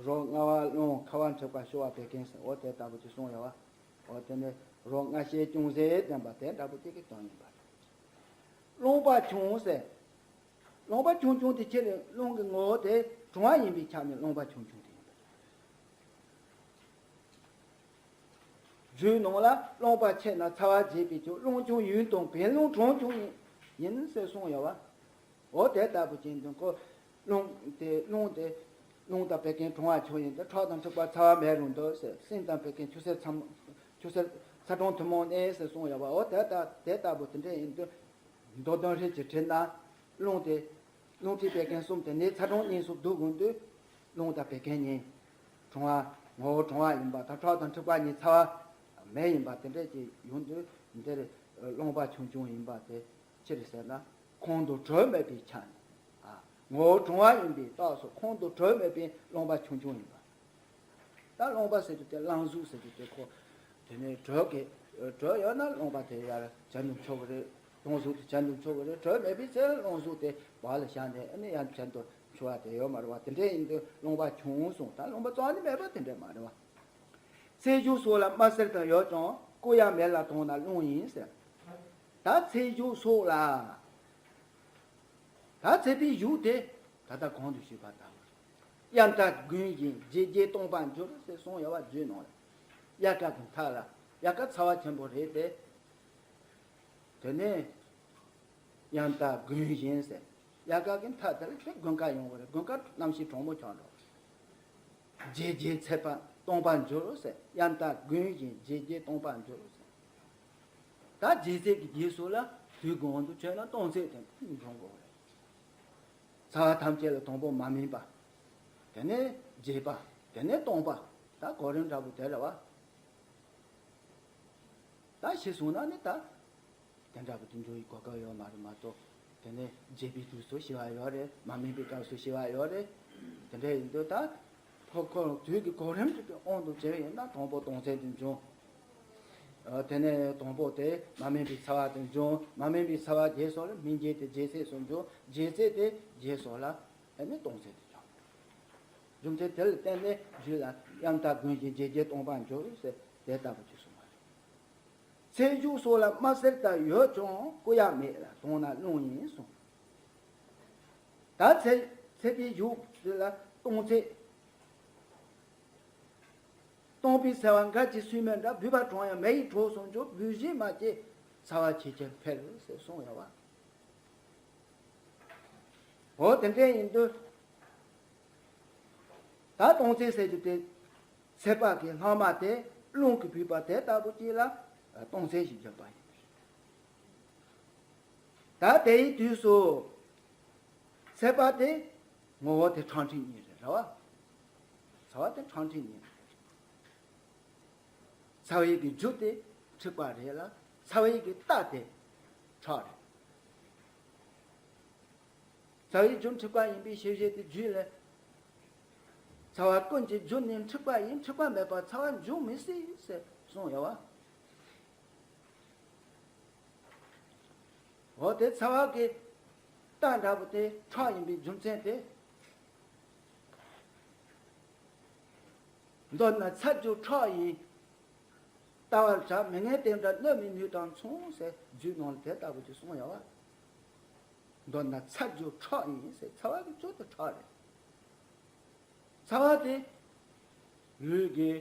རོ་རྔ་བ་རློན་ཁ་བ་འཁྲིགས་པ་སྐྱུར་བ་བད་ཀན་ཟེར། འོ་དེ་ལྟ་བུ་ཅིག་གསུངས་ཡོད་པ། འོ་དེ་ནི་རོ་རྔ་ཤས་ཅུང་ཟད་ལྡན་པ་དེ་འདྲ་བོ་ཅིག་གི་དོན་ཡིན་པ་རེད། རློན་པ་ཆུང་ཟེར། རློན་པ་ཆུང་ཆུང་དེ་ཁྱེད་ནི་རླུང་གི་ངོ་བོ་དེ་གྲང་བ་ཡིན་པའི་ཆ་ནས་རློན་པ་ཆུང་ཆུང་དེ་ཡིན་པ་རེད། རྒྱུད་ནང་ལ་རློན་པ་ཆེ་ན་ཚ་བ་རྒྱས་པའི་ཕྱིར། རླུང་ཆུང་ཡུན་གཏོང་བད་རློན་གྲང་ཆུང་ཡིན་ཟེར་གསུངས་ཡོད་པ། འོ་དེ་ལྟ་བུ་ཅན་དུ་ཁོ་རླུང་དེ་རླུང་དེ་རླུང་དང་བད་ཀན་གྲང་བ་ཆོག་ཡིན་ཏེ། ཁྲག་དང་འཁྲིག་པ་ཚ་བ་མེད་རུང་འདུག་ཟེར། སེམས་དང་བད་ཀན་ཆུ་སེར་ཚ་མོ་ཆུ་སེར་ཚ་གྲང་ཐུན་མོང་གནས་ཟེར་གསུངས་ཡོད་པ། འོ་དེ་ལྟ་དེ་ལྟ་བུ་དེ་འདྲ་ཡིན་དུས་མདོ་དོན་ཧྲིལ་གྱིས་དྲིལ་ན། རླུང་དེ་རླུང་མཁྲིས་བད་ཀན་གསུམ་དེ་ནི་ཚ་གྲང་གཉིས་སུ་བསྡུ་དགོས་དུས། རླུང་དང་བད་ཀན་གཉིས་གྲང་བ་ངོ་བོ་གྲང་བ་ཡིན་པ་དང་། ཁྲག་དང་འཁྲིག་པ་གཉིས་ཚ་བ་མེད་ཡིན་པ་དེ་འདྲ་ཅིག་ཡོང་དུས་འདིར་རློན་པ་ཆུང་ཆུང་ཡིན་པ་དེ་ཅི་རེད་ཟེར་ན། ཁོང་དུ་དྲོད་མེད་པའི་ཆ་ནས། ཨ། ངོ་བོ་གྲང་བ་ཡིན་པའི་རྟགས་སུ་ཁོང་དུ་དྲོད་མེད་པའི་རློན་པ་ཆུང་ཆུང་ཡིན་པ། ད་རློན་པ་ཟེར་རྒྱུ་དེ་རླུང་གཟུགས་ཟེར་རྒྱུ་དེ་ཁོ། དེ་ནས་དྲོད་ཀྱི་དྲོད་ཡོད་ན་རློན་པ་དེ་ཡར་བྱ་འདུ་འཆོལ་གི་རེད། རླུང་གཟུགས་དེ་བྱ་འདུ་འཆོལ་གི་རེད། དྲོད་མེད་པའི་ཚེ་རླུང་གཟུགས་དེ་བར་ལ་བཞག་ནས་ཨ་ནི་ཡང་བྱ་འདུ་འཆོལ་བ་དེ་ཡོད་མ་རེད་བ། དེ་འདྲ་ཡིན་དུས་རློན་པ་ཆུང་གསུངས། ད་རློན་པ་རྩ་ནས་མེད་པ་དེ་འདྲ་མ་རེད་བ། ཚེས་བཅུ་སོགས་ལ་དམར་སེར་དང་ཡོད་ཀྱང་། བསྐུ་ཡག་མེད་ལ་དྭངས་ན་རླུང་ཡིན་ཟེར། ད་ཚེས་བཅུ་སོགས་ལ། ད་ཚེས་པའི་གཞུག་དེ་ད་ལྟ་གོང་དུ་ཞུས་པ་ལྟ་བུ། དབྱར་ལྟར་དགུན་བཞིན་ལྗིད་ལྗིད་སྟོང་པར་འགྱུར་ཟེར་གསུངས་ཡོད་པ་རྒྱུད་ནང་ལ། དབྱར་ཁ་གི་མཐའ་ལ་དབྱར་ཁ་ཚ་བ་ཆེན་པོ་རེད་དེ། དེ་ནས་དབྱར་ལྟར་དགུན་བཞིན་ཟེར། དབྱར་ཁ་གི་མཐའ་དེ་ལ་དེ་དགུན་ཁ་ཡོང་གི་རེད། དགུན་ཁ་གནམ་གཤིས་གྲང་མོ་ཆགས་འགྲོ། ལྗིད་ལྗིད་ཚད་པ་སྟོང་པར་འགྱུར་ཟེར། དབྱར་ལྟར་དགུན་བཞིན་ལྗིད་ལྗིད་སྟོང་པར་འགྱུར་ཟེར། ད་ལྗིད་ཚད་ཀྱི་རྗེས་སུ་ལ་དུས་གང་དུ་ཆོད་ན་སྟོང་ཚད་དེ་འབྱུང་དགོས་རེད། ཚ་བ་ཐམས་ཅད་ལ་དང་པོ་མ་སྨིན་པ། དེ་ནས་རྒྱས་པ། དེ་ནས་སྟོང་པ། ད་གོ་རིམ་འདྲ་པོ་དེ་རེད་བ། ད་ཤི་སོང་ན་ནི་ད། དེ་འདྲ་པོ་དེ་འགྲོ་ཡི་གོ་སྐབས་ཡོད་མ་རེད་མ་གཏོགས། དེ་ནས་རྒྱས་པའི་དུས་སུ་ཤི་བ་ཡོད་རེད། མ་སྨིན་པའི་སྐབས་སུ་ཤི་བ་ཡོད་རེད། དེ་འདྲ་ཡིན་དུས་ད། ཕོ་ཁོ་དུས་ཀྱི་གོ་རིམ་དེ་དབང་དུ་བྱས་ཡིན་ན་དང་པོ་སྟོང་ཚད་དུ་འབྱུང་། ཨ། དེ་ནས་དང་པོ་དེ་མ་སྨིན་པའི་ཚ་བ་དུ་འབྱུང་། མ་སྨིན་པའི་ཚ་བ་རྒྱས་སོང་ལ་སྨིན་རྒྱས་དེ་རྒྱས་ཚད་སུ་འབྱུང་། རྒྱས་ཚད་དེ་རྒྱས་སོང་ལ་ཨ་ནི་སྟོང་ཚད་དུ་འབྱུང་། རྒྱུ་མཚན་དེ་ལ་བརྟེན་ནས་རྒྱུད་ལ་དབྱར་ལྟར་དགུན་བཞིན་ལྗིད་ལྗིད་སྟོང་པར་འགྱུར་ཟེར་དེ་ལྟ་བུ་ཅིག་གསུངས་པ་རེད། ཚེས་བཅུ་སོགས་ལ་དམར་སེར་དང་ཡོད་ཀྱང་། བསྐུ་ཡག་མེད་ལ་དྭངས་ན་རླུང་ཡིན་གསུངས། ད་ཚེས་ཚེས་པའི་གཞུག་དེ་ལ་སྟོང་ཚད། སྟོང་པའི་ཚ་བ་འགའ་ཅིག་སུན་མའི་འདྲ། བུད་པ་གྲང་ཡང་མེ་ཡི་དྲོད་སུ་འཇུག། བུད་ཤིང་མ་སྐྱེས་ཚ་བ་ཆེས་ཆེར་འཕེལ་ཟེར་གསུངས་ཡོད་པ། འོ་དེ་འདྲ་ཡིན་དུས། ད་སྟོང་ཚད་ཟེར་རྒྱུ་དེ། ཚད་པ་གི་ལྷག་མ་དེ་རླུང་གིས་བུས་པ་དེ་ལྟ་བུ་ཅིག་ལ་སྟོང་ཚད་ཞེས་བརྗོད་པ་ཡིན། ད་དེའི་དུས་སུ་ཚད་པ་དེ་ ངོ་བོ་དེ་ཁྲག་མཁྲིས་གཉིས་རེད། རེད་བ། ཚ་བ་དེ་ཁྲག་མཁྲིས་གཉིས་རེད། ཚ་བའི་གི་རྒྱུ་དེ་མཁྲིས་པ་རེད་ལ། ཚ་བའི་གི་རྟགས་དེ་ཁྲག་རེད། ཚ་བའི་རྒྱུ་མཁྲིས་པ་ཡིན་པའི་ཤེས་བྱེད་དེ་རྒྱུད་ལ། ཚ་བ་ཀུན་གྱི་རྒྱུ་ནི་མཁྲིས་པ་ཡིན། མཁྲིས་པ་མེད་པར་ཚ་བ་འབྱུང་མི་སྲིད་ཟེར་གསུངས་ཡོད་བ། འོ་དེ་ཚ་བ་གི་རྟགས་འདྲ་པོ་དེ་ཁྲག་ཡིན་པའི་རྒྱུ་མཚན་དེ། མདོར་ན་ཚ་རྒྱུ་ཁྲག་ཡིན། ལྟ་བར་བྱ། མི་ངན་དེ་འདྲ་གནོད་མི་ནུས་དང་མཚུངས་ཟེར། རྒྱུད་ནང་ལ་དེ་ལྟ་བུ་ཅིག་གསུངས་ཡོད་བ། མདོར་ན་ཚ་རྒྱུ་ཁྲག་ཡིན་ཟེར། ཚ་བ་གི་རྒྱུ་དེ་ཁྲག་རེད། ཚ་བ་དེ་ལུས་ཀྱི་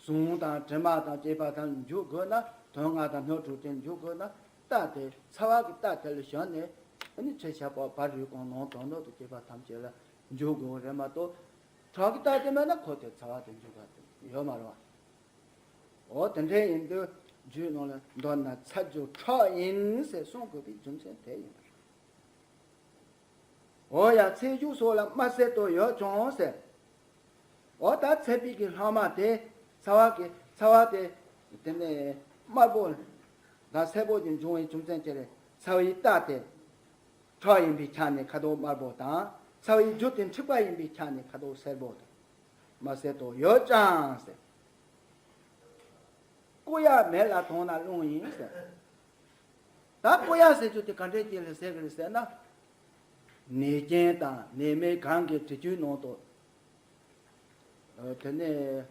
ཟུངས་དང་དྲི་མ་དང་བཅས་པ་དང་འཇུག་དགོས་ན། དོན་ལྔ་དང་སྣོད་དྲུག་ཅན་འཇུག་དགོས་ན། རྟགས་དེ་ཚ་བ་གི་རྟགས་དེ་ལ་ཞོན་ནས། ཨ་ནི་ཕྱི་ཁྱབ་པ་བར་རུས་གོང་ནང་དོན་ནོ་དང་བཅས་པ་ཐམས་ཅད་ལ་འཇུག་དགོས་རེད་མ་གཏོགས། ཁྲག་གི་རྟགས་དེ་མེད་ན་ཁོ་དེ་ཚ་བ་དེ་འཇུག་པ་དེ་ཡོད་མ་རེད་བ། འོ་དེ་འདྲ་ཡིན་དུས་རྒྱུད་ནང་ལ་མདོར་ན་ཚ་རྒྱུ་ཁྲག་ཡིན་ཟེར་གསུང་དགོས་པའི་རྒྱུ་མཚན་དེ་ཡིན་པ་རེད། འོ་ཡ། ཚད་གཞུག་སོགས་ལ་དམར་སེར་དོ་ཡོད་ཀྱང་ཟེར། འོ་ད་ཚད་པའི་གི་ལྷག་མ་དེ་ཚ་བ་གི་ཚ་བ་དེ་དེ་ནས་དམར་པོ་དང་སེར་པོ་གི་འབྱུང་བའི་རྒྱུ་མཚན་ཅི་རེད། ཚ་བའི་རྟགས་དེ་ཁྲག་ཡིན་པའི་ཆ་ནས་ཁ་དོག་དམར་པོ་དང་། ཚ་བའི་རྒྱུ་དེ་མཁྲིས་པ་ཡིན་པའི་ཆ་ནས་ཁ་དོག་སེར་པོ་དང་དམར་སེར་དོ་ཡོད་ཀྱང་ཟེར། བསྐུ་ཡག་མེད་ལ་དོང་ན་རླུང་ཡིན་ཟེར། ད་བསྐུ་ཡག་ཟེར་རྒྱུ་དེ་ག་འདྲའི་རྐྱེན་ལ་ཟེར་གི་རེད་ཟེར་ན། ནད་རྐྱེན་དང་ནད་མེད་གང་གི་དྲི་ཆུའི་ནང་དུ། ཨ། དེ་ནས་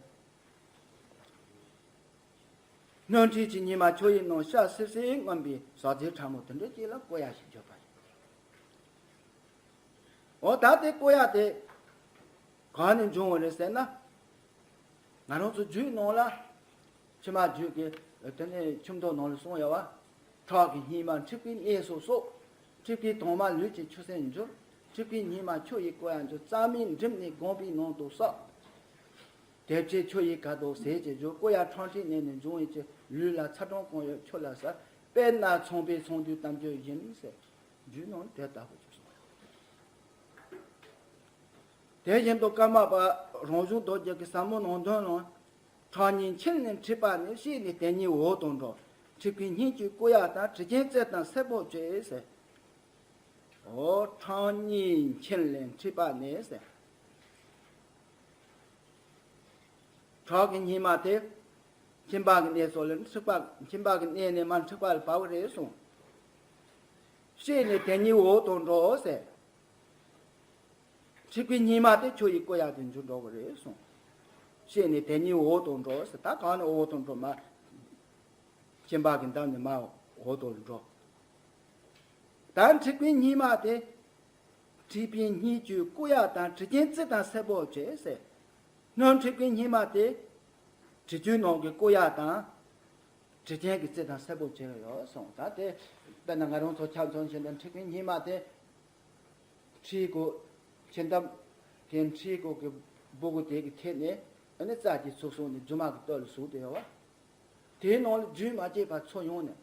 སྣོད་མཁྲིས་ཀྱི་ཉི་མ་ཆུ་ཡི་ནང་ཤ་སིབ་སིབ་མངོན་པའི་ཟག་རྫས་ཕྲ་མོ་དེ་འདྲ་ཅིག་ལ་བསྐུ་ཡག་ཞེས་བརྗོད་པ་རེད། འོ་ད་དེ་བསྐུ་ཡག་དེ་གང་ནས་འབྱུང་བ་རེད་ཟེར་ན། ང་རང་ཚོ་རྒྱུད་ནང་ལ། ཕྱི་མ་རྒྱུད་ཀྱི་དེ་ནས་ཁྱིམ་ཐོག་ནང་ལ་གསུངས་ཡོད་བ། ཁྲག་གི་སྙིགས་མ་མཁྲིས་པའི་གནས་སུ་གསོག་མཁྲིས་པའི་དྭངས་མ་ལུས་ཀྱི་ཆུ་སེམས་འགྱུར། མཁྲིས་པའི་སྙིགས་མ་ཆུ་ཡིས་བསྐུ་ཡག་འགྱུར། རྩ་མིན་འགྲིམ་ནས་དགོངས་པའི་ནང་དུ་བསགས། དེ་ཕྱིར་ཆུ་ཡི་ཁ་དོག་ཟས་ཀྱི་རྒྱུ། བསྐུ་ཡག་ཁྲག་མཁྲིས་གནས་ནས་འབྱུང་བའི་ཕྱིར། ལུས་ལ་ཚ་གྲང་གང་ཡོད་ཆུ་ལ་བསལ། དཔེར་ན་ཚངས་པའི་ཚངས་དུས་དམ་ཆོས་བཞིན་ཟེར། རྒྱུད་ནང་དེ་ལྟ་བུ་ཅིག་གསུངས། དེ་བཞིན་དུ་ཀརྨ་པ་རང་བྱུང་རྡོ་རྗེ་གི་ཟབ་མོ་ནང་དོན་ནང་། ཁྲག་སྙིང་མཁྱེན་ལས་མཁྲིས་པ་ནི། བཤད་ནས་དེ་ཉིད་འོག་ཏུ་འགྲོ། མཁྲིས་པའི་སྙིང་བཅུད་བསྐུ་ཡག་དང་། དྲི་རྒྱན་རྩི་དང་སེར་པོ་བཅས་ཟེར། འོ་ཁྲག་སྙིང་མཁྱེན་ལས་མཁྲིས་པ་ནི་ཟེར། ཁྲག་གི་སྙིགས་མ་དེ་མཁྱེན་པ་གི་གནས་སོགས་ལ་མཁྲིས་པ། མཁྱེན་པ་གི་གནས་ནས་མར་མཁྲིས་པ་ལ་བབས་རེད་གསུངས། བཤད་ནས་དེ་ཉིད་འོག་ཏུ་འགྲོ་ཟེར། མཁྲིས་པའི་སྙིགས་མ་དེ་ཆུ་ཡིས་བསྐུ་ཡག་དེ་འགྱུར་འགྲོ་གི་རེད་གསུངས། བཤད་ནས་དེ་ཉིད་འོག་ཏུ་འགྲོ་ཟེར། ད་གང་ནས་འོག་ཏུ་འགྲོ། མར་མཁྱེན་པ་གི་འདམ་ནས་མར་འོག་ཏུ་འགྲོ། ད་མཁྲིས་པའི་སྙིགས་མ་དེ། མཁྲིས་པའི་སྙིང་བཅུད་བསྐུ་ཡག་དང་། དྲི་རྒྱན་རྩི་དང་སེར་པོ་བཅས་ཟེར། སྣོད་མཁྲིས་པའི་སྙིགས་མ་དེ། དྲི་ཆུའི་ནང་གི་བསྐུ་ཡག་དང་། དྲི་རྒྱན་གྱི་རྩི་དང་སེར་པོ་བཅས་ཡོད་གསུངས། ད་དེ་དཔེར་ན་ང་རང་ཚོ་ཆ་མཚོན་བྱས་ན་མཁྲིས་པའི་སྙིགས་མ་དེ། མཁྲིས་གོ། མཁྲིས་འདམ་གྱི་མཁྲིས་གོ་གི་སྦུ་གུ་དེ་གི་ཐད་ནས། ཨ་ནི་རྩ་གཅིག་ཚུགས་སོང་ནས་རྫུན་མ་གི་སྟོད་ལ་ཟུག་བསྡད་ཡོད་བ། དེའི་ནང་ལ་རྒྱུན་མ་བཅད་པར་འཚོ་ཡོང་ནས།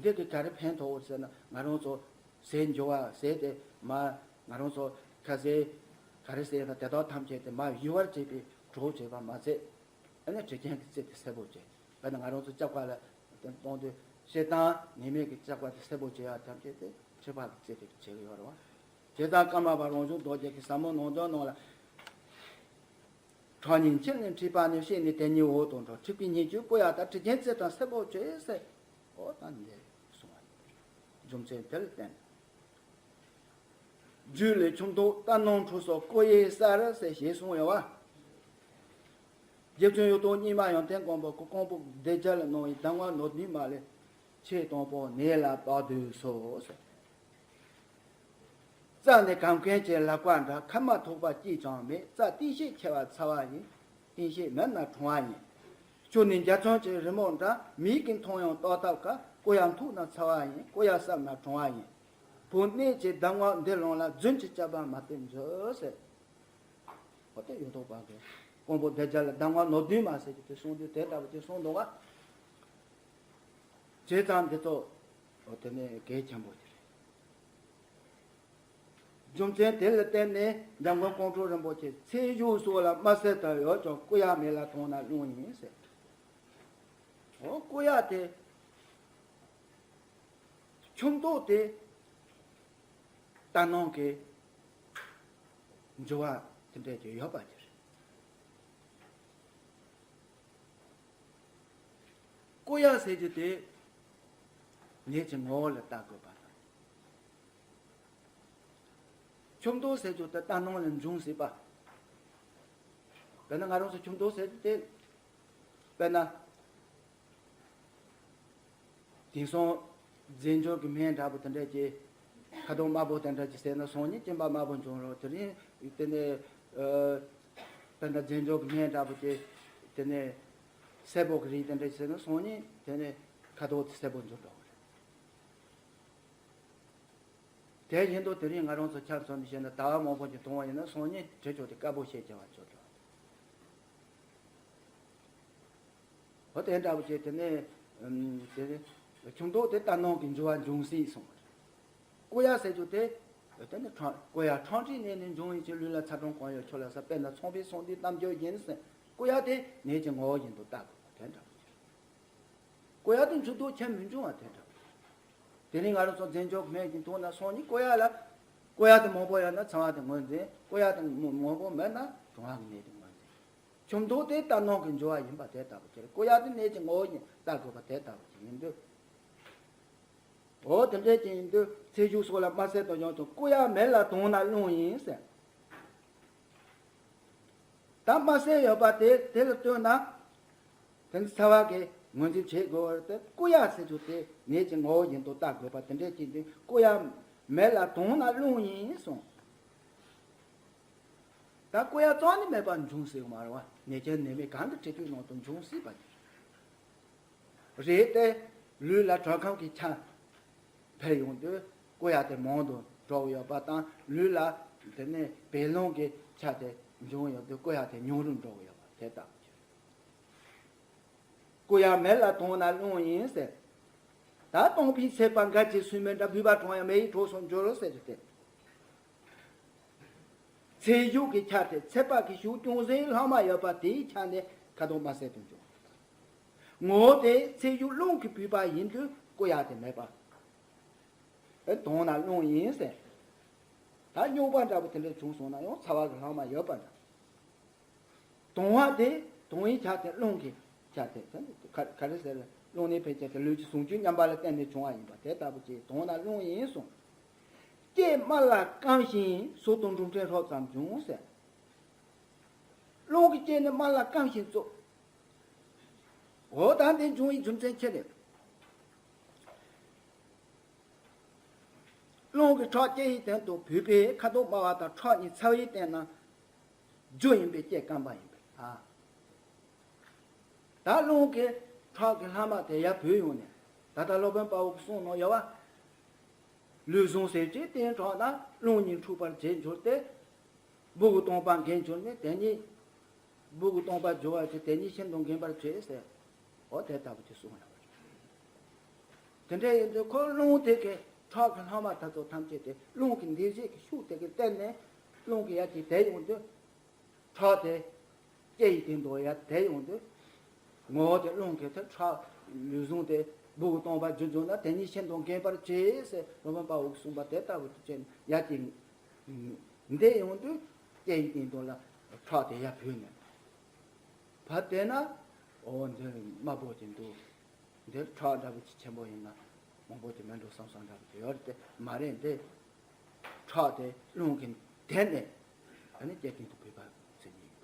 འདི་གིས་ག་རེ་ཕན་ཐོགས་ཟེར་ན། ང་རང་ཚོ་ཟས་འཇུ་བ་ཟས་དེ་མར། ང་རང་ཚོ་ཁ་ཟས་ག་རེ་ཟས་ན་དེ་དག་ཐམས་ཅད་དེ་མར་ཡུར་བར་བྱེད་པའི་གྲོགས་བྱེད་པ་མ་ཟད། ཨ་ནི་དྲི་རྒྱན་གྱི་རྩི་དེ་སེར་པོ་བྱེད། དཔེར་ན་ང་རང་ཚོ་ལྕགས་པ་ལ་གཏོང་དུས་ཤེལ་དང་ནད་མེད་ཀྱི་ལྕགས་པ་དེ་སེར་པོ་བྱེད་ཡག་ཐམས་ཅད་དེ་མཁྲིས་པ་གི་རྩི་དེ་བྱེད་ཀྱི་ཡོད་རེད་བ། དེ་ལྟར་ཀརྨ་པ་རང་བྱུང་རྡོ་རྗེ་གི་ཟབ་མོ་ནང་དོན་ནང་ལ། ཁྲག་སྙིང་མཁྱེན་ལས་མཁྲིས་པ་ནི། བཤད་ནས་དེ་ཉིད་འོག་ཏུ་འགྲོ། མཁྲིས་པའི་སྙིང་བཅུད་བསྐུ་ཡག་དང་། དྲི་རྒྱན་རྩི་དང་སེར་པོ་བཅས་ཟེར། འོ་ད་འདི་གསུངས་པ་ཡིན། རྒྱུ་མཚན་དེ་ལ་བརྟེན། རྒྱུད་ལས་ཁྱུང་ཐུག་རྟ་ནོར་འཁྲུགས་སོགས་བསྐུ་ཡི་གསར་ཟེར་ཞེས་གསུངས་ཡོད་བ། རྗེ་བཙུན་གཡུ་ཐོག་རྙིང་མ་ཡོན་ཏན་མགོན་པོ་གིས་ཀོང་པོ་བདེ་རྒྱལ་ལ་གནང་བའི་གདམས་ངག་ནོར་བདུན་མ་ལས། ཆེས་དང་པོ་ནད་ལ་བབས་དུས་སོ་ཟེར། རྩ་ནས་གམ་མཁན་གྱི་ལག་པ་འདྲ། ཁ་མ་ཐུག་པ་གཅིག་ཀྱང་མེད། རྩ་གཏིང་ཤས་ཆེ་བ་ཚ་བ་ཡིན། གཏིང་ཤས་མེད་ན་གྲང་བ་ཡིན། ཆུ་ནི་འཇའ་ཚོན་གྱི་རི་མོ་འདྲ། མིག་གིས་མཐོང་ཡང་རྟོགས་ཐབས་དཀའ། བསྐུ་ཡག་འཐུང་ན་ཚ་བ་ཡིན། བསྐུ་ཡག་བསམ་ན་གྲང་བ་ཡིན། བུ་གནས་ཀྱི་གདམས་ངག་འདི་ལོངས་ལ། རྫུན་གྱི་བྱ་བ་མ་བསྟན་མཛོད་ཟེར། འོ་དེ་ཡོད་དོ་བ་གི་ཀོང་པོ་བདེ་རྒྱལ་ལ་གདམས་ངག་ནོར་བདུན་མ་ཟེར་གྱི་དེ་གསུངས་དུས་དེ་ལྟ་བུ་ཅིག་གསུངས་འདུག་ག། བྱས་ཙང་འདི་ཚོ་འོ་དེ་ནས་གལ་ཆེན་པོ་ཅིག་རེད། རྒྱུ་མཚན་དེ་ལ་བརྟེན་ནས་འཇམ་མགོན་ཀོང་སྤྲུལ་རིན་པོ་ཆེ་ཚེ་གཞུག་སྲོག་ལ་དམར་གསོད་དང་ཡོད་ཀྱང་བསྐུ་ཡག་མེད་ལ་དོང་ན་རླུང་ཡིན་ཟེར། འོ་བསྐུ་ཡག་དེ་ཁྱུ་མདོག་དེ་རྟ་ནོར་གྱི་འགྱུར་བ་དེ་འདྲ་ཅིག་ཡོད་པ་ཅིག་རེད། བསྐུ་ཡག་ཟེར་རྒྱུ་དེ་ནད་ཀྱི་ངོ་བོ་ལ་བལྟ་དགོས་པ་དང་། ཁྱུ་མདོག་ཟེར་རྒྱུ་དེ་རྟ་ནོར་ལ་འབྱུང་སྲིད་པ། དཔེར་ན་ང་རང་ཚོ་ཁྱུ་མདོག་ཟེར་རྒྱུ་དེ། དཔེར་ན། དེང་སང་རྫས་སྦྱོར་གྱི་སྨན་འདྲ་པོ་དེ་འདྲ་གྱིས་ཁ་དོག་དམར་པོ་དེ་འདྲ་གྱིས་བཟས་ན་སང་ཉིན་གཅིན་པ་དམར་པོ་འབྱུང་རོགས། དེ་རིང་དེ་ནས་ཨ་དེ་འདྲ་རྫས་སྦྱོར་གྱི་སྨན་འདྲ་པོ་གྱིས་དེ་ནས་སེར་པོ་གི་རིགས་དེ་འདྲ་གྱིས་བཟས་ན་སང་ཉིན་དེ་ནས་ཁ་དོག་དེ་སེར་པོ་འབྱུང་འགྲོ་གི་རེད། དེ་བཞིན་དུ་དེ་རིང་ང་རང་ཚོ་ཆ་མཚོན་ནས་བཤད་ན་ཟླ་བ་མང་པོ་ཅིག་གཏོང་བ་ཡིན་ན་སང་ཉིན་དྲི་ཆུ་དེ་དཀར་པོ་ཞེས་བྱ་བ་ཆོག་འགྲོ། འོ་དེ་འདྲ་བོ་བྱས་དེ་ནས་ཨམ་དེ་ནས་ཁྱུ་མདོག་དེ་རྟ་ནོར་གྱི་འགྱུར་བ་འབྱུང་སྲིད་གསུངས་པ་རེད། བསྐུ་ཡག་ཟེར་རྒྱུ་དེ་དེ་ནས་ཁྲག་བསྐུ་ཡག་ཁྲག་མཁྲིས་ནད་ནི་འབྱུང་བའི་ཕྱིར། ལུས་ལ་ཚ་གྲང་གང་ཡོད་ཁྱོད་ལ་ཟ། དཔེར་ན་ཚངས་པའི་སང་འདུས་རྣམ་འགྱུར་ཡིན་ཟེར། བསྐུ་ཡག་དེ་ནད་ཀྱི་ངོ་བོ་བཞིན་དུ་བལྟ་དགོས་པ་དེ་འདྲ་བོ་ཅིག་རེད། བསྐུ་ཡག་དེ་མཆུ་ཏོ་ཆེར་མི་འབྱུང་བ་དེ་འདྲ་བོ་ཅིག་རེད། དེ་རིང་ང་རང་ཚོ་རྫས་སྦྱོར་སྨན་གྱིས་འཐུང་ན་སང་ཉིན་བསྐུ་ཡག་ལ་བསྐུ་ཡག་དེ་མང་པོ་ཡོད་ན་ཚ་བ་དེ་ངོས་འཛིན། བསྐུ་ཡག་དེ་མང་པོ་མེད་ན་གྲང་བ་གི་ནད་དེ་ངོས་འཛིན། ཁྱུ་མདོག་དེ་རྟ་ནོར་གྱི་འགྱུར་བ་ཡིན་པ་དེ་ལྟ་བུ་ཅིག་རེད། བསྐུ་ཡག་དེ་ནད་ཀྱི་ངོ་བོ་ཡིན་བལྟ་དགོས་པ་དེ་ལྟ་བུ་ཅིག་ཡིན་དུས། འོ་དེ་འདྲ་ཅིག་ཡིན་དུས་ཚེ་གཞུག་སྲོག་ལ་དམར་གསོད་དང་ཡང་དུ་བསྐུ་ཡག་མེད་ལ་དོང་ན་རླུང་ཡིན་ཟེར། ད་དམར་གསོད་ཡོད་པ་དེ་དེ་ལ་ལྟོས་ན། དེ་ནི་ཚ་བ་གིས་ངོས་འཛིན་བྱེད་དགོས་པ་རེད་དེ། བསྐུ་ཡག་ཟེར་རྒྱུ་དེ་ནད་ཀྱི་ངོ་བོ་བཞིན་དུ་བལྟ་དགོས་པ་དེ་འདྲ་ཅིག་འདུག། བསྐུ་ཡག་མེད་ལ་དོང་ན་རླུང་ཡིན་གསུངས། ད་བསྐུ་ཡག་རྩ་ནས་མེད་པར་འབྱུང་སྲིད་མ་རེད་བ། ནད་ཀྱི་ནད་མེད་གང་གི་འཕྲལ་དུས་ནང་དུ་འབྱུང་སྲིད་པ་ཡིན། རེད་དེ། ལུས་ལ་དྲོད་ཁམས་ཀྱི་ཆ་འཕེལ་ཡོང་དུས་བསྐུ་ཡག་དེ་མང་དུ་འགྲོ་གི་ཡོད་པ་དང་། ལུས་ལ་དེ་ནས་བད་རླུང་གི་ཆ་དེ་འབྱུང་ཡོང་དུས་བསྐུ་ཡག་དེ་ཉུང་རུ་འགྲོ་གི་ཡོད་པ་དེ་ལྟ་བུ་ཅིག། བསྐུ་ཡག་མེད་ལ་དོང་ན་རླུང་ཡིན་ཟེར། ད་སྟོང་པའི་ཚེ་དཔག་འགལ་གྱི་སུན་མི་འདྲ། བུས་པ་གྲང་ཡང་མེ་ཡི་གྲོགས་སུ་འགྱུར་ཟེར་རྒྱུ་དེ། ཚེ་གཞུག་གི་ཆ་དེ་ཚེ་དཔག་གི་གཞུག་ཅུང་ཟད་ལྷག་མ་ཡོད་པ་དེའི་ཆ་ནས་ཁ་དོག་དམར་གསལ་དུ་འབྱུང་། ངོ་བོ་དེ་ཚེ་གཞུག་རླུང་གིས་བུས་པ་ཡིན་དུས་བསྐུ་ཡག་དེ་མེད་པ། ཨེ་དོང་ན་རླུང་ཡིན་ཟེར། ད་རྙོག་པ་འདྲ་པོ་དེ་འདྲ་བྱུང་སོང་ན་ཡང་ཚ་བ་གི་ལྷག་མ་ཡོད་པ་འདྲ། དོང་བ་དེ་དོང་བའི་ཆ་དེ་རླུང་གི་ཆ་དེ་ག་ག་རེ་ཟེར། རླུང་ནི་འཕེལ་ཆ་དེ་ལུས་ཀྱི་ཟུངས་སྐྱོད་ཉམས་པ་ལ་བརྟེན་ནས་བྱུང་བ་ཡིན་པ་དེ་ལྟ་བུ་ཅིག། དོང་ན་རླུང་ཡིན་གསུངས། ལྕེ་དམར་ལ་སྐམ་ཞིང་སོ་དང་འབྲུམ་ཕྲན་ཧྲོབ་ཙམ་འབྱུང་ཟེར། རླུང་གི་ལྕེ་ནི་དམར་ལ་སྐམ་ཞིང་བཙོ། འོ་ད་འདི་འབྱུང་བའི་རྒྱུ་མཚན་ཅི་རེད། རླུང་གི་ཁྲག་ལྕེ་ཡི་སྟེང་དུ་བུས་པས་ཁ་དོག་དམར་བ་དང་ཁྲག་ནི་ཚ་བའི་སྟེང་ན་རྒྱུ་ཡིན་པས་ལྕེ་སྐམ་པ་ཡིན་པས། ཨ། ད་རླུང་གི་ཁྲག་གི་ལྷག་མ་དེ་ཡར་བུས་ཡོང་ནས། ད་ལྟ་སློབ་དཔོན་དཔའ་བོ་གི་གསུང་ནང་ཡོད་བ། ལུས་ཟུངས་ཟད་ཀྱི་སྟེང་ཁྲག་ན། རླུང་ཉིད་འཁྲུགས་པར་བྱེད་འགྱུར་ཏེ། སྦུ་གུ་སྟོང་པ་འགེངས་གྱུར་ནས། དེ་ཉིད་སྦུ་གུ་སྟོང་པ་འགྱུར་བར་བྱེད། དེ་ཉིད་ཤིན་ཏུ་འགེངས་པར་བྱེད་ཟེར། འོ་དེ་ལྟ་བུ་ཅིག་གསུངས་ཡོད་པ་རེད། དེ་འདྲ་ཡིན་དུས་ཁོ་རླུང་དེ་གི་ཁྲག་གི་ལྷག་མ་དེ་ཚོ་ཐམས་ཅད་དེ་རླུང་གི་འདུ་ཤེས་ཀྱི་ཤུགས་དེ་གི་བརྟེན་ནས་རླུང་གི་ཡར་གྱི་དེ་ཡོང་དུས། ཁྲག་དེ་ལྕེ་ཡི་སྟེང་དུ་ཡར་དེ་ཡོང་དུས། ངོ་བོ་དེ་རླུང་གི་དེ་ཁྲག་ལུས་ཟུངས་དེ་སྦུ་གུ་སྟོང་པ་འགྱུར་འགྱུར་ན། དེ་ཉིད་ཤིན་ཏུ་འགེངས་པར་བྱེད་ཟེར་སློབ་དཔོན་དཔའ་བོས་གསུངས་པ་དེ་ལྟ་བུ་དུ་བྱས་ནས་ཡར་གྱི་འདི་ཡོང་དུས་ལྕེ་ཡི་སྟེང་དུ་ལ་ཁྲག་དེ་ཡར་བུས་ནས། ཕར་བལྟས་ན་འོ་འདི་དམར་པོ་ཅིག་འདུག། འདིར་ཁྲག་འདྲ་བོ་ཅིག་ཆེན་པོ་ཡིན་ན་མང་པོ་ཅིག་མེད་འགྲོ་བསམ་བསམ་འདྲ་བོ་ཅིག་ཡོད་རེད་དེ། མ་རེད། འདི་ཁྲག་དེ་རླུང་གིས་དེད་ནས་ཨ་ནི་ལྕེ་སྟེང་དུ་བུས་པ་ཟེར་ནི་ཡིན།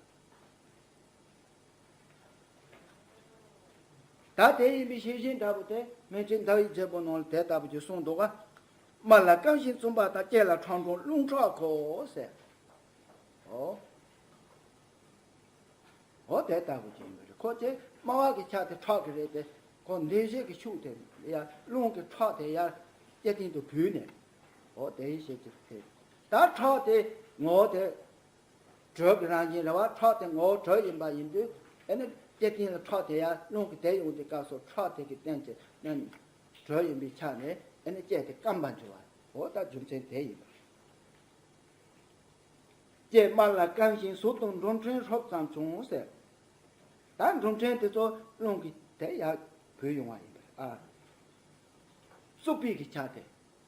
ད་དེ་ཡིན་པའི་ཤེས་བཞིན་འདྲ་བོ་དེ་སྨིན་བྱེད་ཟླ་བའི་རྒྱལ་པོ་ནང་ལ་དེ་ལྟ་བུ་ཅིག་གསུངས་འདུག་ག། དམར་ལ་སྐམ་ཞིང་བཙུམ་པ་དང་། ལྕེ་ལ་ཁྲག་འབྲུམ་རླུང་ཁྲག་གོ་ཟེར། ཨོ། འོ་དེ་ལྟ་བུ་ཅིག་ཡིན་པ་རེད། ཁོ་ཚོས་དམར་བ་གི་ཆ་དེ་ཁྲག་གི་རེད་དེ། ཁོ་འདུ་ཤེས་ཀྱི་ཤུགས་དེ་ཡར་རླུང་གི་ཁྲག་དེ་ཡར་ལྕེ་སྟེང་དུ་བུས་ནས། འོ་དེ་ཡི་ཤེས་ཀྱི་ཚེ། ད་ཁྲག་དེ་ངོ་བོ་དེ་དྲོད་ཀྱི་རང་བཞིན་རེད་བ། ཁྲག་དེ་ངོ་བོ་དྲོད་ཡིན་པ་ཡིན་དུས། ཨེ་ནི་ལྕེ་སྟེང་ལ་ཁྲག་དེ་ཡར་རླུང་གི་དེད་ཡོང་དུས་སྐབས་སུ་ཁྲག་དེ་གི་སྟེང་གི་ནས་དྲོད་ཡིན་པའི་ཆ་ནས་ཨེ་ནི་ལྕེ་དེ་སྐམ་པར་འགྱུར་བ། འོ་ད་རྒྱུ་མཚན་དེ་ཡིན་པ་རེད། ཀྱེ་དམར་ལ་སྐམ་ཞིང་ཟུག་དང་འགྲོམ་ཕྲན་ཧྲོབ་ཙམ་བྱུང་ཟེར། ད་འགྲོམ་ཕྲན་དེ་ཚོ་རླུང་གིས་དེ་ཡར་བུད་ཡོང་བ་ཡིན་པ་རེད་ཨ། རྩུབ་པའི་གི་ཆ་དེ།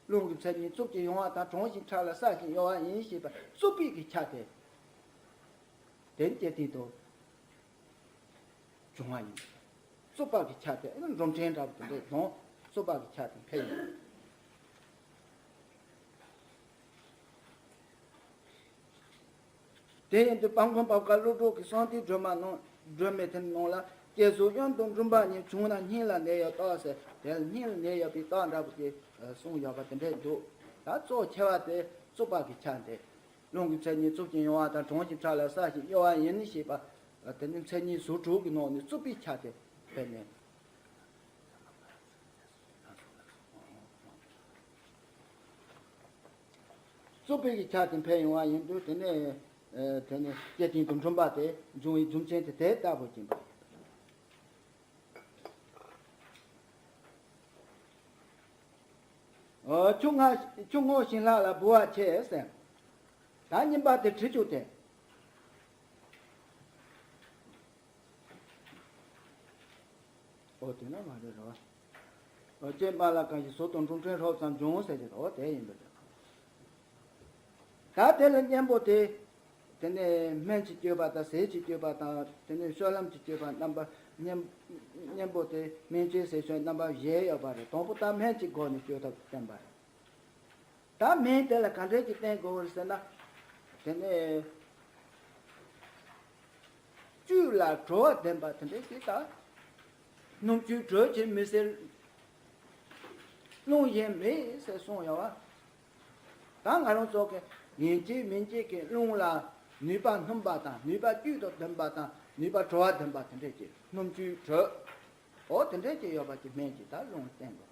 རླུང་གི་མཚན་ཉིད་རྩུབ་ཅིང་ཡང་བ་དང་། གྲང་ཞིང་ཁྲག་ལ་སྲ་ཞིང་གཡོ་བ་ཡིན་ཞེས་པ་རྩུབ་པའི་གི་ཆ་དེ། དེ་ནི་ཀྱེ་སྟེང་དུ་བྱུང་བ་ཡིན། རྩུབ་པ་གི་ཆ་དེ་ཨ་ནི་འགྲོམ་ཕྲན་འདྲ་པོ་དེ་འདྲས་དང་རྩུབ་པ་གི་ཆ་དེ་འཕེལ་ཡོང་། དེ་ཡིན་དུས་སྤང་སྒོམ་བབ་ཀ་ཀླུ་སྒྲུབ་ཀྱི་གསང་ཐིག་སྒྲོན་མ་ནང་སྒྲོན་མེ་དེ་ནང་ལ་ཀྱེ་ཟུག་གཡོན་དུ་འགྲུམ་པ་ཉིད། བྱུང་ན་སྙིང་ལ་ནད་ཡོད་རྟགས་ཟེར། དེ་ལ་སྙིང་ལ་ནད་ཡོད་པའི་རྟགས་འདྲ་པོ་དེ་གསུངས་ཡོད་པ་དེ་འདྲས་འདུག་ད་གཙོ་ཆེ་བ་དེ་རྩུབ་པ་གི་ཆ་དེ། རླུང་གི་མཚན་ཉིད་རྩུབ་ཅིང་ཡང་བ་དང་། གྲང་ཞིང་ཁྲག་ལ་སྲ་ཞིང་གཡོ་བ་ཡིན་ཞེས་པ། དེ་ནི་མཚན་ཉིད་ཟུག་དྲུག་གི་ནང་ནས་རྩུབ་པའི་ཆ་དེ་འཕེལ་ནས། རྩུབ་པའི་གི་ཆ་དེ་འཕེལ་ཡོང་བ་ཡིན་དུས་དེ་ནས། དེ་ནས་ཀྱེ་སྟེང་དུ་འགྲུམ་པ་དེ་འབྱུང་བའི་རྒྱུ་མཚན་དེ་དེ་ལྟ་བུ་ཡིན་པ། ཆུ་སྔོ་ཆུ་སྔོ་ཞིང་ལྷག་ལ་ལྦུ་བ་ཆེ་ཟེར། ད་གཉིས་པ་དེ་དྲི་ཆུ་དེ། ཨོ་དེ་ན་མ་རེད་རོ། ཨོ་ཀྱེ་དམར་ལ་སྐམ་ཞིང་ཟུག་དང་འགྲོམ་ཕྲན་ཧྲོབ་ཙམ་བྱུང་ཟེར་གྱི་འདུག་ཨོ་དེ་ཡིན་པ་རེད། ད་དེ་ལ་གཉེན་པོ་དེ། དེ་ནས་སྨན་གྱི་སྤྱོད་པ་དང་ཟས་ཀྱི་སྤྱོད་པ་དང་དེ་ནས་སྤྱོད་ལམ་གྱི་སྤྱོད་པ་རྣམ་པ་གཉེན་གཉེན་པོ་དེ་སྨན་བཅོས་ཟས་སྤྱོད་རྣམ་པ་བཞི་ཡོད་པ་རེད། དང་པོ་ད་སྨན་གྱི་སྒོ་ནས་སྤྱོད་ཐབས་བསྟན་པ་རེད། ད་སྨན་དེ་ལ་ག་འདྲས་ཀྱི་བསྟེན་དགོས་རེད་ཟེར་ན། དེ་ནས་བཅུད་ལ་དྲོ་བ་ལྡན་པ་དེ་འདྲས་ཀྱི་ད། སྣུམ་བཅུད་དྲོད་ཀྱིས་མི་སེལ། རླུང་གཞན་མེད་ཟེར་གསུངས་ཡོད་བ། ད་ང་རང་ཚོ་གི་ཡིན་གཅིག་མིན་གཅིག་གི་རླུང་ལ་ནུས་པ་སྣུམ་པ་དང་ནུས་པ་བཅུད་དང་ལྡན་པ་དང་ནུས་པ་དྲོ་བ་ལྡན་པ་དེ་འདྲས་ཀྱི་སྣུམ་བཅུད་དྲོད། འོ་དེ་འདྲས་ཀྱི་ཡོད་པ་ཀྱི་སྨན་གྱིས་ད་རླུང་བསྟེན་དགོས།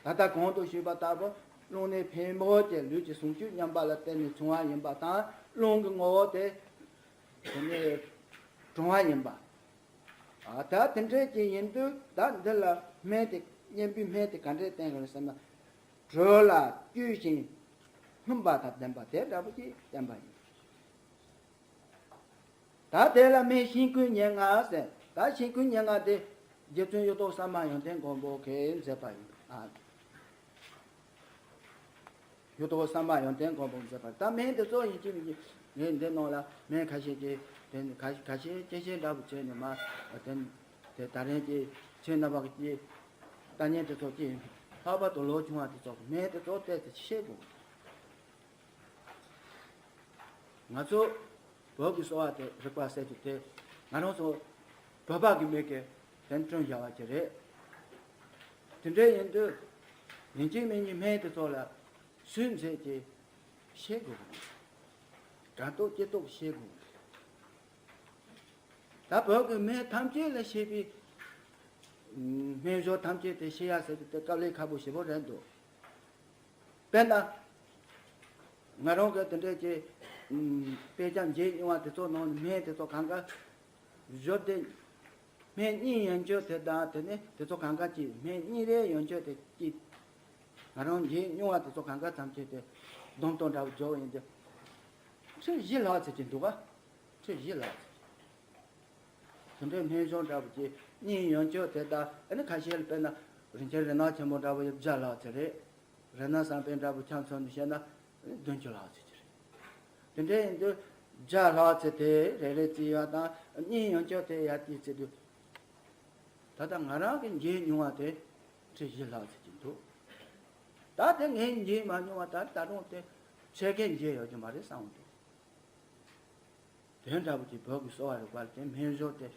ད་ལྟ་གོང་དུ་ཞུས་པ་ལྟ་བུ་རླུང་ནི་ཕོ་མོ་གྱི་ལུས་ཀྱི་ཟུངས་བཅུད་མཉམ་པ་ལ་བརྟེན་ནས་བྱུང་བ་ཡིན་པ་དང་རླུང་གི་ངོ་བོ་དེ་དེ་ནི་གྲང་བ་ཡིན་པ། ཨ་ད་དེ་འདྲས་ཀྱི་ཡིན་དུས་ད་འདི་ལ་སྨན་དེ་གཉེན་པོའི་སྨན་དེ་ག་འདྲས་བསྟེན་དགོས་ཟེར་ན། དྲོད་ལ་བསྐུལ་ཞིང་སྣུམ་པ་དང་ལྡན་པ་དེ་འདྲ་པོ་ཅིག་བསྟེན་པ་ཡིན། ད་དེ་ལ་སྨན་ཤིན་ཀུན་ཉེར་ལྔ་ཟེར། ད་ཤིན་ཀུན་ཉེར་ལྔ་དེ་རྗེ་བཙུན་གཡུ་ཐོག་ས་མ་ཡོན་ཏན་མགོན་པོ་གིས་མཛད་པ་ཡིན། ཨ། གཡུ་ཐོག་ས་མ་ཡོན་ཏན་མགོན་པོས་མཛད་པ། ད་སྨན་དེ་ཚོ་ཡིན་གཅིག་མིན་གཅིག་ངས་འདི་ནང་ལ་སྨན་ཁ་ཤས་ཀྱི་དེ་ཁ་ཁ་ཤས་སྐྱེ་ཤས་འདྲ་པོ་བྱས་ནས་མ་དེ་དེ་ད་རིང་གི་ཁྱེད་རྣམ་པ་གི་ལྟ་ཉན་དེ་ཚོ་ཀྱི་ལྷག་པར་དུ་ལོ་ཆུང་བ་དེ་ཚོ་གི་སྨན་དེ་ཚོ་བལྟས་ཏེ་ཤེས་དགོས། ང་ཚོ་བོད་ཀྱི་གསོ་བ་དེ་རིག་པ་ཟེར་གྱི་དེ་ང་རང་ཚོ་བོད་པ་གི་མི་གི་དོན་སྐྱོན་བཞག་པ་ཅིག་རེད། དེ་འདྲ་ཡིན་དུས་ཡིན་གཅིག་མིན་གཉིས་སྨན་དེ་ཚོ་ལ་སུས་མཛད་ཀྱི་ཤེས་དགོས། དྲང་ཐོག་སྐྱེ་ཐོག་ཤེས་དགོས། ད་བོད་ཀྱི་སྨན་ཐམས་ཅད་ལ་ཤེས་པའི་སྨན་སྦྱོར་ཐམས་ཅད་དེ་ཤེས་ཡ་ཟེར་གྱི་དེ་དཀའ་ལས་ཁག་པོ་ཞེ་པོ་རེད་འདུག་དཔེར་ན། ང་རང་གི་དེ་འདྲས་ཀྱི་དཔེ་ཆ་མཇལ་མྱོང་བ་དེ་ཚོ་ནང་ནས་སྨན་དེ་ཚོ་གང་ག་བཞོ་སྟེ། སྨན་གཉིས་ཡན་ཆོད་དེ་དང་དེ་ནས་དེ་ཚོ་གང་ག་ཅིག་སྨན་གཉིས་རེ་ཡན་ཆོད་དེ་ཅིག་ང་རང་མཇལ་མྱོང་བ་དེ་ཚོ་གང་ག་ཐམས་ཅད་དེ་སྡོམ་ཐོ་འདྲ་བོ་འཇོག་ཡིན་ཏེ། ཁྲི་བཞི་ལྷག་ཙམ་ཅིག་འདུག་ག་ཁྲི་བཞི་ལྷག་ཙམ་ཅིག་དེ་འདྲའི་སྨན་གཞུང་འདྲ་བོ་ཅིག་གཉིས་ཡན་ཆོད་དེ་དང་ཨ་ནི་ཁ་ཤས་ལ་དཔེར་ན་རིན་ཆེན་རི་ནག་ཆེན་པོ་འདྲ་བོ་ཡོད་བརྒྱ་ལྷག་ཙམ་རེད། རི་ནག་བསམ་འཕེལ་འདྲ་བོ་ཆ་མཚོན་ནས་བཤད་ན་བདུན་ཅུ་ལྷག་ཙམ་ཅིག་རེད། དེ་འདྲ་ཡིན་དུས་བརྒྱ་ལྷག་ཙམ་དེ་རེ་རེ་བརྩིས་ཡ་དང་གཉིས་ཡན་ཆོད་དེ་ཡར་བརྩིས་བརྩིས་དུས། ད་ལྟ་ང་རང་གི་མཇལ་མྱོང་བ་དེ་ཁྲི་བཞི་ལྷག་ཙམ་ཅིག་འདུག་ད་དེ་ངས་མཇལ་མ་མྱོང་བ་ད་ད་རུང་དེ་ཕྱེད་ཀས་མཇལ་ཡོད་ཀྱི་མ་རེད་བསམ་འདུག་དེ་འདྲ་བོ་ཅིག་བོད་ཀྱི་གསོ་བ་རིག་པ་ལ་དེ་སྨན་སྦྱོར་དེ་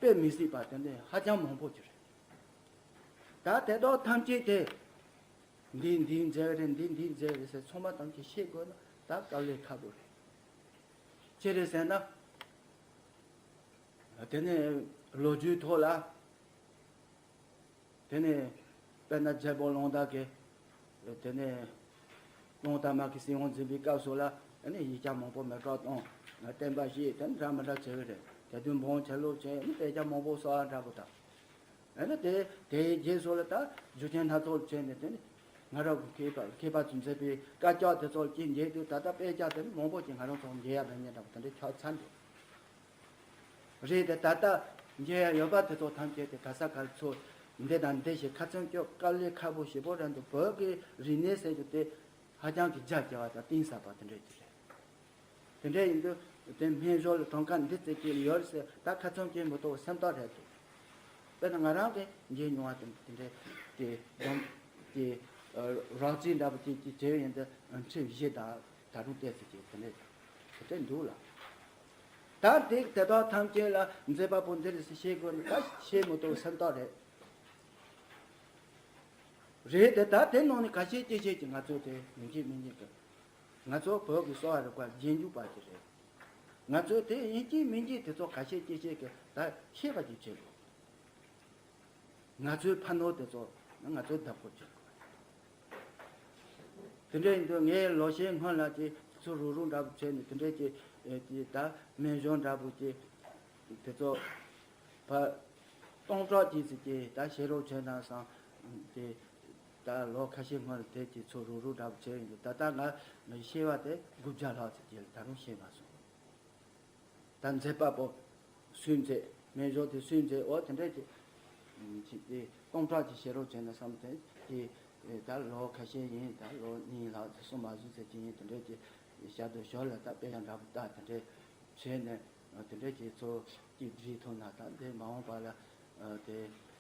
དཔེ་མི་སྲིད་པ་དེ་འདྲ་ཧ་ཅང་མང་པོ་ཅིག་རེད། ད་དེ་དག་ཐམས་ཅད་དེ་འདི་འདིའི་མཛད་རེད། འདི་འདིའི་མཛད་རེད་ཟེར་ཚང་མ་ཐམས་ཅད་ཤེས་དགོས་ན་ད་དཀའ་ལས་ཁག་པོ་རེད། ཅི་རེད་ཟེར་ན། དེ་ནས་ལོ་རྒྱུས་ཐོག་ལ། དེ་ནས་དཔེར་ན་རྒྱལ་པོ་གླང་དར་གྱི། དེ་ནས་གླང་དར་མ་གི་སྲིད་དབང་འཛིན་པའི་སྐབས་སུ་ལ་ཨ་ནི་ཡིག་ཆ་མང་པོ་མེ་སྲེག་བཏང་། བསྟན་པ་བཤིག་དེ་འདྲ་མི་འདྲ་བྱས་པ་རེད། དེ་དུས་འབངས་ཆ་ལུགས་བྱས་ཨ་ནི་དཔེ་ཆ་མང་པོ་གསོག་ཡ་འདྲ་པོ་དང་། ཨ་ནི་དེ་དེའི་རྗེས་སུ་ལ་ད་རྒྱུ་རྐྱེན་སྣ་ཚོགས་བྱས་ནས་དེ་ནི་ ང་རང་གི་མཁས་པ་མཁས་པ་ཚོས་མཛད་པའི་དཀའ་ཀྱག་དེ་ཚོ་ཅིག་མཇལ་དུས། ད་ལྟ་དཔེ་ཆ་དེ་མང་པོ་ཅིག་ང་རང་ཚོ་མཇལ་ཡ་མེད་ཉེན་འདྲ་པོ་དེ་འདྲའི་ཆགས་ཚར་འདུག་རེད་དེ། ད་ལྟ་མཇལ་ཡ་ཡོད་པ་དེ་ཚོ་ཐམས་ཅད་དེ་ག་ས་ག་ལ་ཚུར་འདི་དང་འདི་ཞེས་ཁ་ཚོན་གཅོད་དཀའ་ལས་ཁག་པོ་ཞེ་པོ་རེད་འདུག་བོད་ཀྱི་རིག་གནས་ཟེར་རྒྱུ་དེ་ཧ་ཅང་གི་རྒྱ་ཆེ་བ་དང་གཏིང་ཟབ་པ་དེ་འདྲ་ཅིག་རེད། དེ་འདྲ་ཡིན་དུས་དེ་སྨན་གཞུང་ལ་གྲངས་ཀ་འདི་ཙམ་ཅིག་ཡོད་ཟེར་ད་ཁ་ཚོན་གཅོད་མི་ཐུབ་པ་སེམས་ཐག་རེད་འདུག་དཔེར་ན་ང་རང་གིས་མཇལ་མྱོང་བ་དེ་དེ་འདྲ་དེ་སྒྲུང་དེ་རོབ་ཙམ་འདྲ་པོ་ཅིག་ཅིག་བྱས་ཡིན་དུས་ཁྲི་བཞི་དང་ད་རུང་ཏོག་ཙམ་ཅིག་དེ་འདྲ་དེ་འདྲ་འདུག་ལ། ད་དེ་དེ་དག་ཐམས་ཅད་ལ་མཛད་པ་པོ་འདི་རེད་ཟེར་བཤད་དགོས་ན་ད་བཤད་མི་ཐུབ་སེམས་ཐག་རེད། རེད་དེ། ད་དེ་ནང་ནས་ཁ་ཤས་ཅིག་བཤད་ཀྱི་ང་ཚོ་དེ་ཡིན་གཅིག་མིན་གཅིག་གི་ང་ཚོ་བོད་ཀྱི་གསོ་བ་རིག་པ་རྗེས་འཇུག་པ་ཅིག་རེད། ང་ཚོ་དེ་ཡིན་གཅིག་མིན་གཅིག་དེ་ཚོ་ཁ་ཤས་ཅིག་བཤད་ཀྱི་ད་ཤེས་པ་ཅིག་བྱེད་དགོས། ང་ཚོའི་ཕ་ནོར་དེ་ཚོ་ང་ཚོས་བདག་པོ་བྱེད་དགོས། དེ་འདྲ་ཡིན་དུས་ངས་ལོ་ཤས་སྔོན་ལ་ཅིག་ཚུར་རུག་རུག་འདྲ་པོ་བྱས་ནས་དེ་འདྲ་ཅིག་ཨེ་ཅིག་ད་སྨན་གཞུང་འདྲ་པོ་ཅིག་དེ་ཚོ་ཕར་སྟོང་ཕྲག་ཅིག་ཙམ་ཅིག་ད་བཤད་རོགས་བྱས་དང་བསམ་དེ། ད་ལོ་ཁ་ཤས་སྔོན་ལ་དེ་ཅིག་ཚུར་རུག་རུག་འདྲ་པོ་བྱས་ཡིན་དུས་ད་ལྟ་ང་ངའི་ཤེས་པ་དེ་དགུ་བརྒྱ་ལྷག་ཙམ་ཅིག་ལ་ད་རུང་ཤེས་མ་སོང་། ད་མཛད་པ་པོ་སུས་མཛད། སྨན་གཞུང་དེ་སུས་མཛད། འོ་དེ་འདྲ་ཅིག་ཅིག་དེ་སྟོང་ཕྲག་ཅིག་བཤད་རོགས་བྱས་ན་བསམ་དེ་ཅིག་ད་ལོ་ཁ་ཤས་ཡིན། ད་ལོ་གཉིས་ལྷག་ཙམ་གསུམ་མ་ཟིན་ཙམ་ཅིག་ཡིན། དེ་འདྲ་ཅིག་ཞབས་ཏོག་ཞོར་ལ་ད་དཔེ་ཡང་འདྲ་པོ་ལྟ་དེ་འདྲ་བྱས་ནས་དེ་འདྲ་ཅིག་ཚོ་ཅིག་བསྒྲིགས་ཐུབ་ན་ད་འདི་མ་འོངས་པ་ལ་དེ་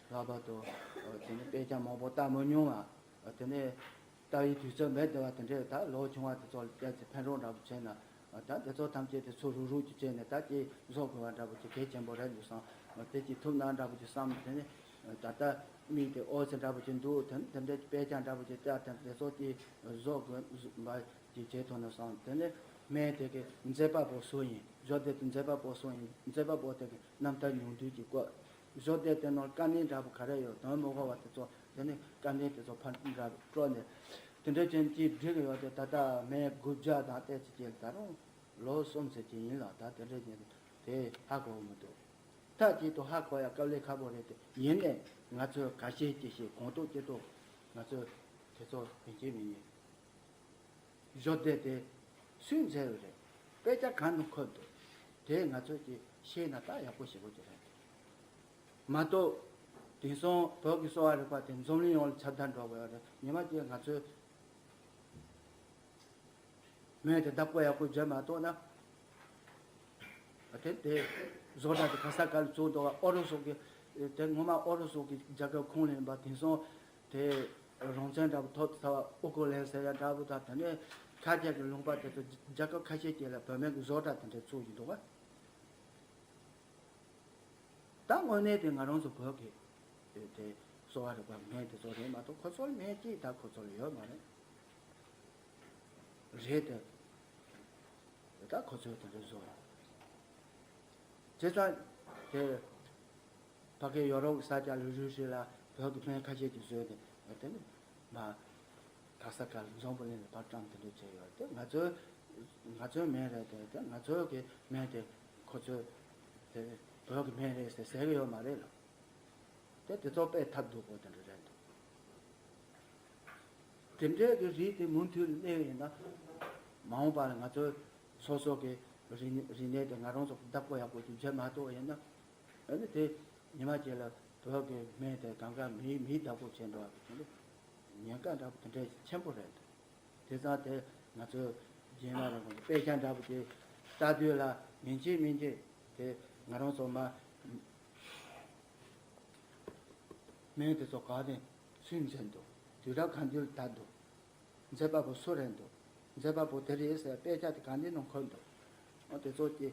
ལྷག་པར་དུ་དེ་ནི་དཔེ་ཆ་མང་པོ་ལྟ་མི་མྱོང་བ། དེ་ནས་ལྟ་བའི་དུས་ཚོད་མེད་བསྡད་པ་དེ་འདྲས་ད་ལོ་ཆུང་བ་དེ་ཚོ་ལ་བལྟས་ཚེ་ཕན་རོགས་འདྲ་པོ་བྱས་ན། ད་དེ་ཚོ་ཐམས་ཅད་དེ་ཚོ་རུག་རུག་ཅིག་བྱས་ནས་ད་ཅིག་བཟོ་དགོས་པ་འདྲ་པོ་ཅིག་གལ་ཆེན་པོ་རེད་འདུག་བསམ། དེ་ཅིག་ཐུབ་ན་འདྲ་པོ་ཅིག་བསམ། དེ་ནས་ད་ལྟ་མིག་དེ་ཨོ་ཙི་འདྲ་པོ་ཅིག་འདུག་དེ་ནས་དེ་འདྲས་དཔེ་ཆ་འདྲ་པོ་ཅིག་བལྟས་དེ་དེ་ཚོ་ཅིག་བཟོ་དགོས་པ་ཅིག་བྱེད་ཐུབ་ན་བསམ། དེ་ནས་སྨན་དེ་གི་མཛད་པ་པོ་སུ་ཡིན། བཟོ་དེ་དེ་མཛད་པ་པོ་སུ་ཡིན། མཛད་པ་པོ་དེ་གི་རྣམ་ཐར་ཉུང་བསྡུས་ཅིག་བཀོད། བཟོ་དེ་དེ་ནང་བཀའ་གནད་འདྲ་པོ་ག་རེ་ཡོད། དོན་མི་གོ་བ་དེ་ཚོ། དེ་ནས་བཀའ་འདྲི་དེ་ཚོ་ཕར་འདྲ་དཀྲོག་ནས་དེ་འདྲ་ཅན་གྱིས་བསྒྲིགས་ཡོད་དེ། ད་ལྟ་སྨན་དགུ་བརྒྱ་དང་ཏོག་ཙམ་ཅིག་ད་རུང་ལོ་གསུམ་ཙམ་ཅིག་ཡིན་ལ། ད་དེ་འདྲ་ཅན་དེ་ཧ་གོ་མི་འདུག་མཐའ་གཅིག་ཏུ་ཧ་གོ་ཡ་དཀའ་ལས་ཁག་པོ་རེད་དེ། ཡིན་ནའི་ང་ཚོས་ག་ཤེད་ཅི་ཤེད་གང་ཐུབ་ཅི་ཐུབ་ང་ཚོས་དེ་ཚོ་ཡིན་གཅིག་མིན་གཉིས། བཟོ་ལྟ་དེ་སུས་མཛད་ཡོད་རེད། དཔེ་ཆ་གང་ནང་འཁོད་འདུག་དེ་ང་ཚོས་ཀྱིས་ཤེས་ན་ད་ཡག་པོ་ཞེ་པོ་ཅིག་རེད། མ་གཏོགས་དེང་སང་བོད་ཀྱི་གསོ་བ་རིག་པ་དེ་འཛམ་གླིང་ཡོངས་ལ་ཁྱབ་བརྡལ་འགྲོ་དགོས་ཡོད་རེད། ཉི་མ་གཅིག་ང་ཚོས་སྨན་དེ་བདག་པོ་ཡག་པོ་བྱེད་མ་ཐུབ་ན། དེ་དེ་བཟོ་གྲྭ་དེ་ག་ས་ག་ལ་བཙུགས་འདུག་བ། ཨུ་རུ་སུ་གི་དེ་སྔོན་མ་ཨུ་རུ་སུ་གི་རྒྱལ་ཁབ་ཁོངས་ལ་ཡིན་པ། དེང་སང་དེ་རང་བཙན་འདྲ་པོ་ཐོབ་ཚར་བ་ཨུ་ཀུ་ལན་ཟེར་ཡ་འདྲ་པོ་དང་། དེ་ནས་ཁ་ཆེ་གི་ལུང་པ་དེ་ཚོ་རྒྱལ་ཁབ་ཁ་ཤས་ཅིག་ལ་བོད་སྨན་གི་བཟོ་གྲྭ་དེ་འདྲ་བཙུགས་ཡིན་འདུག་བ། ད་དངོས་གནས་དེ་ང་རང་ཚོ་བོད་ཀྱི་དེ་གསོ་བ་རིག་པ་སྨན་དེ་ཚོ་རེད་མ་གཏོགས་ཁོ་ཚོར་སྨན་ཅིག་ད་ཁོ་ཚོར་ཡོད་མ་རེད། རེད་དེ། ད་ཁོ་ཚོས་དེ་འདྲ་བཟོ་རེད། བྱས་ཙང་དེ་ཕ་གི་ཡོ་རོབ་ས་ཆ་ལ་རུ་ཤི་ལ་བོད་ཀྱི་སྨན་ཁ་ཤས་ཀྱིས་བཟོས་ཏེ་དེ་ནི་མ་ག་ས་ག་ལ་འཛམ་བུ་གླིང་ལ་ཕར་བཀྲམ་དེ་འདྲ་བྱས་ཡོད་རེད་དེ། ང་ཚོའི་ང་ཚོའི་སྨན་རེད་དེ། དེ་ང་ཚོའི་གི་སྨན་དེ་ཁོ་ཚོས་དེ་བོད་ཀྱི་སྨན་རེད་ཟེར་ཟེར་གི་ཡོད་མ་རེད་ལ། དེ་དེ་ཚོ་དཔེ་ཐབས་སྡུག་པོ་དེ་འདྲ་རེད་འདུག་དེ་འདྲའི་གི་རིགས་དེ་མུ་མཐུད་གནས་ཡིན་ན། མ་འོངས་པ་ལ་ང་ཚོའི་སོ་སོ་གི་རིག་རིག་གནས་དེ་ང་རང་ཚོ་བདག་པོ་ཡག་པོ་ཅིག་བྱེད་མ་ཐུབ་པ་ཡིན་ན། ཨ་ནི་དེ་ཉི་མ་གཅིག་ལ་བོད་ཀྱི་སྨན་དེ་གང་ག་མིའི་མིའི་བདག་པོ་བྱས་འགྲོ་བ་གི་དེ་འདྲ་ཉེན་ཁ་འདྲ་པོ་དེ་འདྲ་ཆེན་པོ་རེད་འདུག་དེ་ཙང་དེ་ང་ཚོས་རྗེས་མ་རང་གི་དཔེ་ཆ་འདྲ་པོ་དེ་ལྟ་དུས་ལ་ཡིན་གཅིག་མིན་གཅིག་དེ་ང་རང་ཚོ་མ་སྨན་དེ་ཚོ་ག་ནས་སུས་མཛད་འདུག་དུས་རབས་གང་དུས་ལ་དར་འདུག་མཛད་པ་པོ་སུ་རེད་འདུག་མཛད་པ་པོ་དེ་རེད་ཟེར་དཔེ་ཆ་དེ་ག་འདི་ནང་འཁོད་འདུག་ཨོ་དེ་ཚོ་ཀྱི་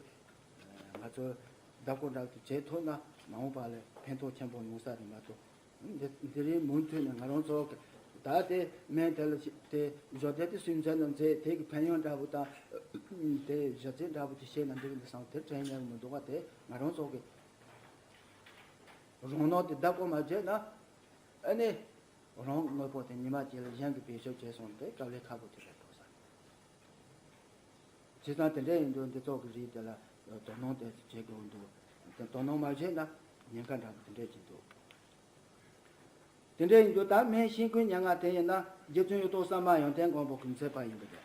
ང་ཚོ་བདག་པོ་འདྲ་དེ་བྱེད་ཐུབ་ན་མ་འོངས་པ་ལ་ཕན་ཐོགས་ཆེན་པོ་ཡོང་ས་རེད་མ་གཏོགས། འདི་འདི་རིང་མུ་མཐུད་ནས་ང་རང་ཚོ་གི་ད་དེ་སྨན་དེ་ལ་ཞིག་དེ་བཟོ་དེ་དེ་སུས་མཛད་ན་མཛད། དེ་གི་ཕན་ཡོན་འདྲ་པོ་དང་དེ་གཞི་རྩའི་འདྲ་པོ་དེ་ཤེས་ན་འགྲིག་འདུག་བསམ། དེ་དྲན་ཡག་མི་འདུག་ག་དེ་ང་རང་ཚོ་གི་རང་ནོར་དེ་བདག་པོ་མ་བྱས་ན་ཨ་ནི་རང་དངོས་པོ་དེ་ཉི་མ་གཅིག་ལ་གཞན་གྱིས་བེད་སྤྱོད་བྱས་སོང་དེ་དཀའ་ལས་ཁག་པོ་དེ་རེད་འདུག་བསམ། བྱས་ཙང་དེ་འདྲ་ཡིན་དུས་འདི་ཚོ་གི་རིགས་དེ་ལ་དོ་སྣང་དེ་བྱེད་དགོས་འདུག་དེ་དོ་སྣང་མ་བྱས་ན་ཉེན་ཁ་འདྲ་པོ་དེ་འདྲ་ཅིག་འདུག་དེ་འདྲ་ཡིན་དུས་ད་སྨན་ཤིང་ཀུན་སྙན་ངག་དེ་ཡིན་ན་རྗེ་བཙུན་གཡུ་ཐོག་གསར་མ་ཡོན་ཏན་མགོན་པོ་གིས་མཛད་པ་ཡིན་པ་རེད།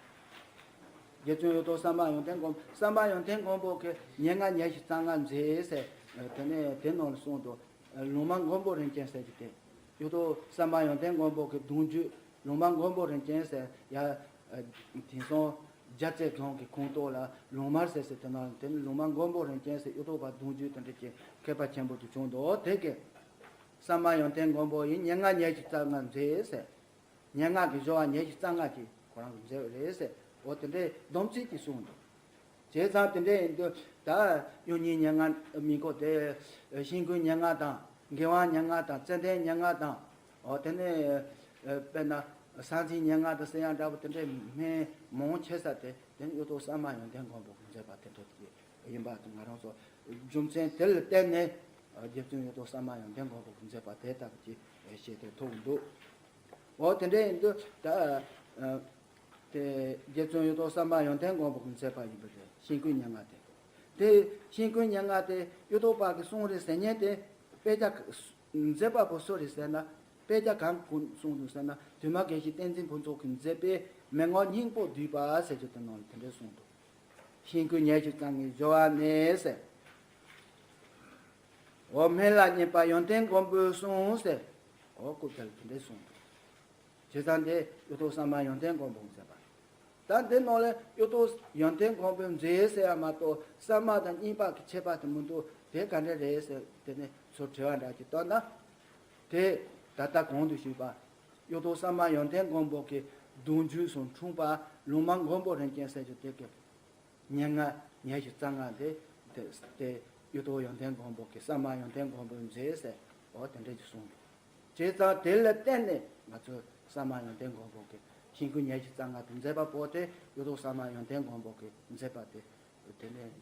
རྗེ་བཙུན་གཡུ་ཐོག་གསར་མ་ཡོན་ཏན་མགོན་གསར་མ་ཡོན་ཏན་མགོན་པོ་གིས་སྙན་ངག་ཉི་ཤུ་རྩ་ལྔ་མཛད་ཟེར། དེ་ནས་དེ་ནང་ལ་གསུངས་འདུག་ལུང་མ་མགོན་པོ་རིན་ཆེན་ཟེར་གྱི་དེ། གཡུ་ཐོག་གསར་མ་ཡོན་ཏན་མགོན་པོ་གི་གདུང་བརྒྱུད་ལུང་མ་མགོན་པོ་རིན་ཆེན་ཟེར་ཡ། དེང་སང་རྒྱལ་རྩེ་རྫོང་གི་ཁོངས་གཏོགས་ལ་ལུང་མར་ཟེར་ཟེར་དེ་ནང་དེ་ནི་ལུང་མ་མགོན་པོ་རིན་ཆེན་ཟེར་གཡུ་ཐོག་པ་གདུང་བརྒྱུད་དེ་འདྲ་གི་མཁས་པ་ཆེན་པོ་དེ་བྱུང་འདུག་དེ་གི་གསར་མ་ཡོན་ཏན་མགོན་པོ་ཡིས་སྙན་ངག་ཉི་ཤུ་རྩ་ལྔ་མཛད་ཟེར། སྙན་ངག་གི་སྦྱོར་བ་ཉི་ཤུ་རྩ་ལྔ་ཅིག་ཁོ་རང་གིས་མཛད་པ་རེད་ཟེར། འོ་དེ་འདྲའི་སྡོམ་ཚིག་ཅིག་གསུངས་འདུག་བྱས་ཙང་དེ་འདྲ་ཡིན་དུས་ད་གཡུ་རྙིང་སྙན་ངག་མི་གོ་དེ་ཤིང་ཀུན་སྙན་ངག་དང་དགེ་བ་སྙན་ངག་དང་ཙན་དན་སྙན་ངག་དང་། འོ་དེ་ནས་དཔེར་ན་ས་འཛིན་སྙན་ངག་དང་ཟེར་ཡང་འདྲ་པོ་དེ་འདྲའི་སྨན་མང་ཆེ་ས་དེ་དེ་ནི་གཡུ་ཐོག་གསར་མ་ཡོན་ཏན་མགོན་པོ་གིས་མཛད་པ་དེ་འདྲ་ཅིག་ཡིན་པ་དང་། ང་རང་ཚོ་རྒྱུ་མཚན་དེ་ལ་བརྟེན་ནས་རྗེ་བཙུན་གཡུ་ཐོག་གསར་མ་ཡོན་ཏན་མགོན་པོ་གིས་མཛད་པ་དེ་ལྟ་བུ་ཅིག་བཤད་དེ་ཐུག་འདུག་འོ་དེ་འདྲ་ཡིན་དུས་ད་དེ་རྗེ་བཙུན་གཡུ་ཐོག་གསར་མ་ཡོན་ཏན་མགོན་པོ་གིས་མཛད་པ་ཡིན་པ་རེད། ཤིང་ཀུན་སྙན་ངག་དེ། དེ་ཤིང་ཀུན་སྙན་ངག་དེ་གཡུ་ཐོག་པ་གིས་གསུངས་རེད་ཟེར་མཁན་དེ་དཔེ་ཆ་མཛད་པ་པོ་སུ་རེད་ཟེར་ན། དཔེ་ཆ་གང་གིས་གསུངས་འདུག་ཟེར་ན། དུ་མ་དགེ་བཤེས་བསྟན་འཛིན་ཕུན་ཚོགས་ཀྱིས་མཛད་པའི་མན་ངག་སྙིང་པོ་བསྡུས་པ་ཟེར་རྒྱུ་དེ་ནང་ལ་དེ་འདྲ་གསུངས་འདུག་ཤིང་ཀུན་ཉི་ཤུ་རྩ་ལྔའི་སྦྱོར་བ་ནས་ཟེར། འོ་སྨན་བླ་མཉེས་པ་ཡོན་ཏན་མགོན་པོས་གསུངས་ཟེར། འོ་རྐུབ་དེ་ལ་དེ་འདྲས་གསུངས་འདུག་བྱས་ཙང་དེ་གཡུ་ཐོག་གསར་མ་ཡོན་ཏན་མགོན་པོས་མཛད་པ། ད་འདི་ནང་ལ་གཡུ་ཐོག་ཡོན་ཏན་མགོན་པོས་མཛད་ཟེར་ཡ་མ་གཏོགས་གསར་མ་དང་རྙིང་པ་གི་ཁྱད་པར་དེ་མི་འདུག་དེ་ག་འདྲ་རེད་ཟེར་དེ་ནས་ཚུར་དྲི་བ་འདྲ་ཅིག་བཏོན་ན། དེ་ད་ལྟ་གོང་དུ་ཞུས་པ། གཡུ་ཐོག་གསར་མ་ཡོན་ཏན་མགོན་པོ་གི་གདུང་བརྒྱུད་སུ་འཁྲུངས་པ་ལུང་མ་མགོན་པོ་རིན་ཆེན་ཟེར་རྒྱུ་དེ་གི་སྙན་ངག་ཉི་ཤུ་རྩ་ལྔ་དེ་དེ་དེ་གཡུ་ཐོག་ཡོན་ཏན་མགོན་པོ་གི་གསར་མ་ཡོན་ཏན་མགོན་པོས་མཛད་ཟེར། འོ་དེ་འདྲ་ཅིག་གསུངས་འདུག་བྱས་ཙང་དེ་ལ་བརྟེན་ནས་ང་ཚོས་གསར་མ་ཡོན་ཏན་མགོན་པོ་གི་ཤིང་ཀུན་ཉི་ཤུ་རྩ་ལྔ་དེ་མཛད་པ་པོ་དེ་གཡུ་ཐོག་གསར་མ་ཡོན་ཏན་མགོན་པོ་གིས་མཛད་པ་དེ་དེ་ནས།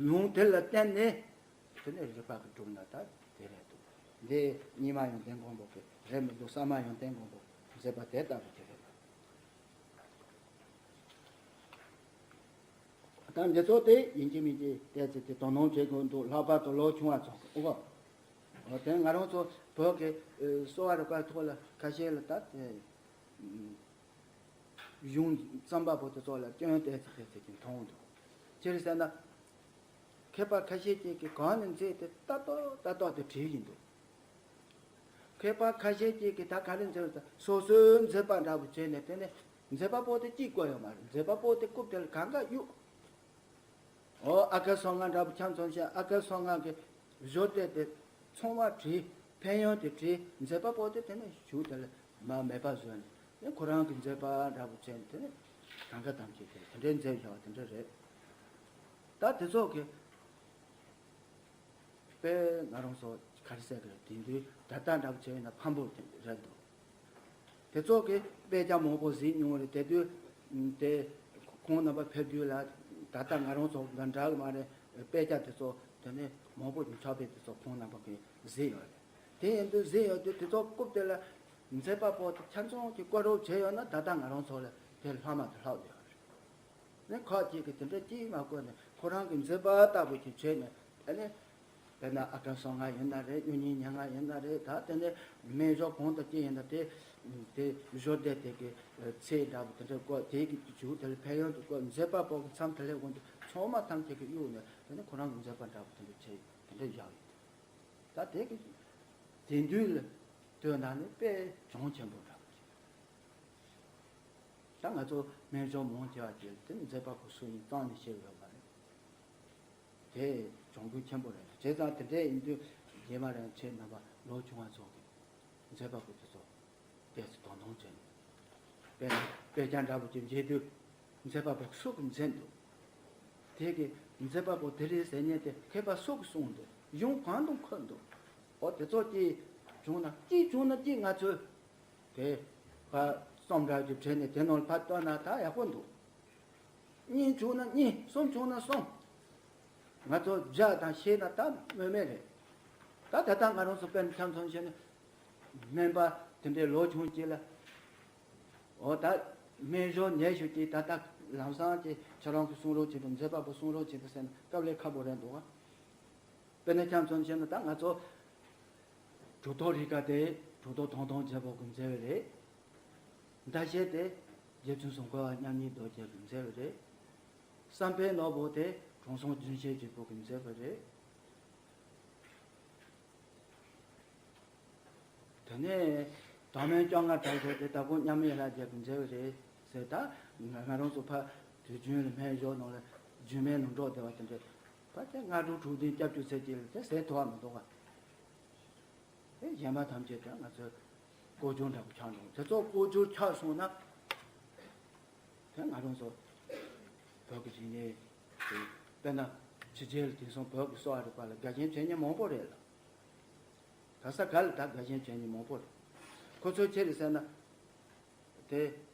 ལུང་དེ་ལ་བརྟེན་ནས་དེ་ནས་རིགས་པ་གིས་བསྒྲུབས་ན་ད་དེ་རེད་འདུག་འདི་རྙིང་མ་ཡོན་ཏན་མགོན་པོ་གི་རེད་མི་འདུག་གསར་མ་ཡོན་ཏན་མགོན་པོས་མཛད་པ་དེ་ལྟ་བུ་དེ་རེད། ད་འདི་ཚོ་དེ་ཡིན་གཅིག་མིན་གཅིག་བལྟས་ཚེ་དེ་དོ་སྣང་བྱེད་དགོས་འདུག་ལྷག་པར་དུ་ལོ་ཆུང་བ་ཚོ་གི་ཨོ། འོ་དེ་ང་རང་ཚོ་བོད་ཀྱི་གསོ་བ་རིག་པའི་ཐོག་ལ་ཁ་ཤས་ལ་ད་དེ། གཞུང་རྩོམ་པ་པོ་དེ་ཚོ་ལ་སྐྱོན་བལྟས་ཚེ་བལྟས་ཚེ་ཀྱི་མཐོང་འདུག་སྤྱིར་བཤད་ན། མཁས་པ་ཁ་ཤས་ཅིག་གིས་གང་ནས་མཛད་དེ་ལྟ་རྟོག་ལྟ་རྟོག་དེ་བྲིས་ཡིན་འདུག་མཁས་པ་ཁ་ཤས་ཅིག་གིས་ད་ག་རེ་མཛད་ཟེར་སོ་སོའི་མཛད་པ་འདྲ་པོ་བྱས་ནས་དེ་ནས་མཛད་པ་པོ་དེ་གཅིག་བཀོད་ཡོད་མ་རེད། མཛད་པ་པོ་དེ་རྐུབ་དེ་ལ་གང་ག་གཡུག་འོ་ཨ་ཁུ་སོ་ལྔ་འདྲ་པོ་ཁྱམས་ཚོ་བཤད་ཨ་ཁུ་སོ་ལྔ་གི་བཞུགས་གདན་དེ་ཚང་མ་བྲིས། ཕན་ཡོན་དེ་བྲིས། མཛད་པ་པོ་དེ་དེ་ནས་བཞུགས་དེ་ལ་མ་མེད་པ་བཟོས་ནས་ནི་ཁོ་རང་གི་མཛད་པ་འདྲ་པོ་བྱས་ནས་དེ་ནས་གང་ག་ཐམས་ཅད་དེ་དེ་འདྲའི་མཛད་བཞག་པ་དེ་འདྲ་རེད། ད་དེ་ཚོ་གི་དཔེ་ང་རང་ཚོ་ག་རེ་ཟེར་གི་རེད། དེང་དུས་ད་ལྟ་འདྲ་པོ་བྱས་ན་ཕམ་པོ་དེ་རེད་འདུག་དེ་ཚོ་གི་དཔེ་ཆ་མང་པོ་གཟིགས་མྱོང་རེད། དེ་དུས་དེ་ཁོང་རྣམ་པ་ཕེབས་དུས་ལ་ད་ལྟ་ང་རང་ཚོ་འདི་འདྲ་གི་མ་རེད། དཔེ་ཆ་དེ་ཚོ་དེ་ནས་མང་པོ་ཅིག་ཆགས་པའི་དེ་ཚོ་ཁོང་རྣམ་པ་གིས་གཟིགས་ཡོད་རེད། དེ་ཡིན་དུས་གཟིགས་ཡོད་དུས་དེ་ཚོ་རྐུབ་དེ་ལ་མཛད་པ་པོ་དེ་ཆ་ཚང་གིས་བཀོད་རོགས་བྱས་ཡོད་ན་ད་ལྟ་ང་རང་ཚོ་ལ་དེ་ལྷག་མ་དེ་ལྷག་ཡོད་རེད། ནས་ཁག་ཅིག་གིས་དེ་འདྲ་ཅིག་མ་བཀོད་ནས་ཁོ་རང་གི་མཛད་པ་ལྟ་བུ་ཅིག་བྱས་ནས་ཨ་ནི། དཔེར་ན་ཨ་ཁུ་སོ་ལྔ་ཡིན་ན་རེད། གཡུ་རྙིང་སྙན་ངག་ཡིན་ན་རེད། ད་དེ་ནས་སྨན་སྦྱོར་གང་དང་ཅི་ཡིན་ན་དེ་དེ་བཞུགས་གདན་དེ་གི་ཚེས་འདྲ་པོ་དེ་འདྲ་བཀོད། དེ་གི་མཇུག་དེ་ལ་ཕན་ཡོན་དུ་བཀོད། མཛད་པ་པོ་གི་མཚམས་དེ་ལས་འོང་དུས་ཚང་མ་ཐམས་ཅད་ཀྱིས་གཡུགས་ནས་དེ་ནས་ཁོ་རང་གི་མཛད་པ་འདྲ་པོ་དེ་འདྲ་བྱས་དེ་འདྲ་བཞག་ཡོད། ད་དེ་གི་དེང་དུས་ལ་ལྟོས་ན་ནི་དཔེ་གྱོང་ཆེན་པོ་འདྲ་པོ་ཅིག་ད་ང་ཚོ་སྨན་སྦྱོར་མང་ཆེ་བ་ཅིག་དེ་མཛད་པ་པོ་སུ་ཡིན་རྩ་ནས་ཤེས་ཡོད་མ་རེད། དེ་གྱོང་གུན་ཆེན་པོ་རེད། བྱས་ཙང་དེ་འདྲ་ཡིན་དུས་རྗེས་མ་རིན་ཆེན་རྣམ་པ་ལོ་ཆུང་བ་ཚོ་གིས་མཛད་པ་པོ་དེ་ཚོ་བལྟས་ཚེ་དོ་སྣང་བྱས་ནས་དཔེ་དཔེ་ཆ་འདྲ་པོ་ཅིག་མཇལ་དུས་མཛད་པ་པོ་སུ་གིས་མཛད་འདུག་དེ་གི་མཛད་པ་པོ་དེ་རེད་ཟེར་མཁན་དེ་མཁས་པ་སུ་གིས་གསུངས་འདུག་གཞུང་གང་དུ་འཁོད་འདུག་འོ་དེ་ཚོ་ཅིག་བྱུང་ན་ཅིག་བྱུང་ན་ཅིག་ང་ཚོས་དེ་ཕར་རྩོམ་འདྲ་ཅིག་བྲིས་ནས་དེ་ནང་ལ་ཕར་བཏོན་ན་ད་ཡག་པོ་འདུག་གཉིས་བྱུང་ན་གཉིས། གསུམ་བྱུང་ན་གསུམ། ང་ཚོ་བརྒྱ་དང་བཤད་ན་ད་སྨོས་མེད་རེད། ད་ད་ལྟ་ང་རང་ཚོ་དཔེར་ན་ཆ་མཚོན་བྱས་ན་སྨན་པ་དེ་འདྲའི་ལོ་ཆུང་ཅིག་ལ། འོ་ད་སྨན་སྦྱོར་ཉེ་ཞུ་ཅིག་ད་ལྟ་ལམ་སང་ཅིག་ཁྱེད་རང་གིས་གསུང་རོགས་བྱེད་དང་མཛད་པ་པོ་གསུང་རོགས་བྱེད་དང་ཟེར་ན་དཀའ་ལས་ཁག་པོ་རེད་འདུག་ག་དཔེར་ན་ཆ་མཚོན་བྱས་ན་ད་ང་ཚོ་ གྲུབ་ཐོབ་རིགས་བཀའ་དེ་གྲུབ་ཐོབ་ཐང་སྟོང་རྒྱལ་པོ་གིས་མཛད་པ་རེད། ཟླ་ཤེལ་དེ་རྗེ་བཙུན་སུམ་མཁའ་བ་མཉམ་ཉིད་རྡོ་རྗེ་གིས་མཛད་པ་རེད། བསམ་འཕེལ་ནོར་བུ་དེ་དྲང་སྲོང་རྒྱུན་ཤེས་རྒྱལ་པོ་གིས་མཛད་པ་རེད། དེ་ནས་དྭངས་མའི་སྐྱོ་ངལ་དྲག་ཤོས་དེ་དྭགས་པོ་མཉམ་མེད་ལྷ་རྒྱལ་གྱིས་མཛད་པ་རེད་ཟེར། ད་ང་ང་རང་ཚོ་ཕར་དུས་རྒྱུན་ལ་སྨན་གཞུང་ནང་ལ་རྒྱུད་སྨན་ནང་འགྲོ་བསྡད་པ་དེ་འདྲ། ཕར་དེ་སྔ་དྲོ་དྲུག་བདུན་སྐྱབས་བཅོལ་ཚེ་གཅིག་ལ་དེ་ཟས་ཐུབ་པ་མི་འདུག་ག། དེ་གཞན་པ་ཐམས་ཅད་དེ་ང་ཚོའི་ལྐོག་གྱུར་འདྲ་པོ་ཆགས་འགྲོ། དེ་ཚོ་ལྐོག་གྱུར་ཆགས་སོང་ན། དེ་ང་རང་ཚོ་བོད་ཀྱི་རིག་གནས་དེ་དཔེར་ན་ཕྱི་རྒྱལ་ལ་དེང་སང་བོད་ཀྱི་གསོ་བ་རིག་པ་ལ་དགའ་ཞེན་བྱེད་མཁན་མང་པོ་རེད་ལ། ག་ས་ག་ལ་ད་དགའ་ཞེན་བྱེད་མཁན་མང་པོ་རེད། ཁོ་ཚོ་ཅི་རེད་ཟེར་ན། དེ་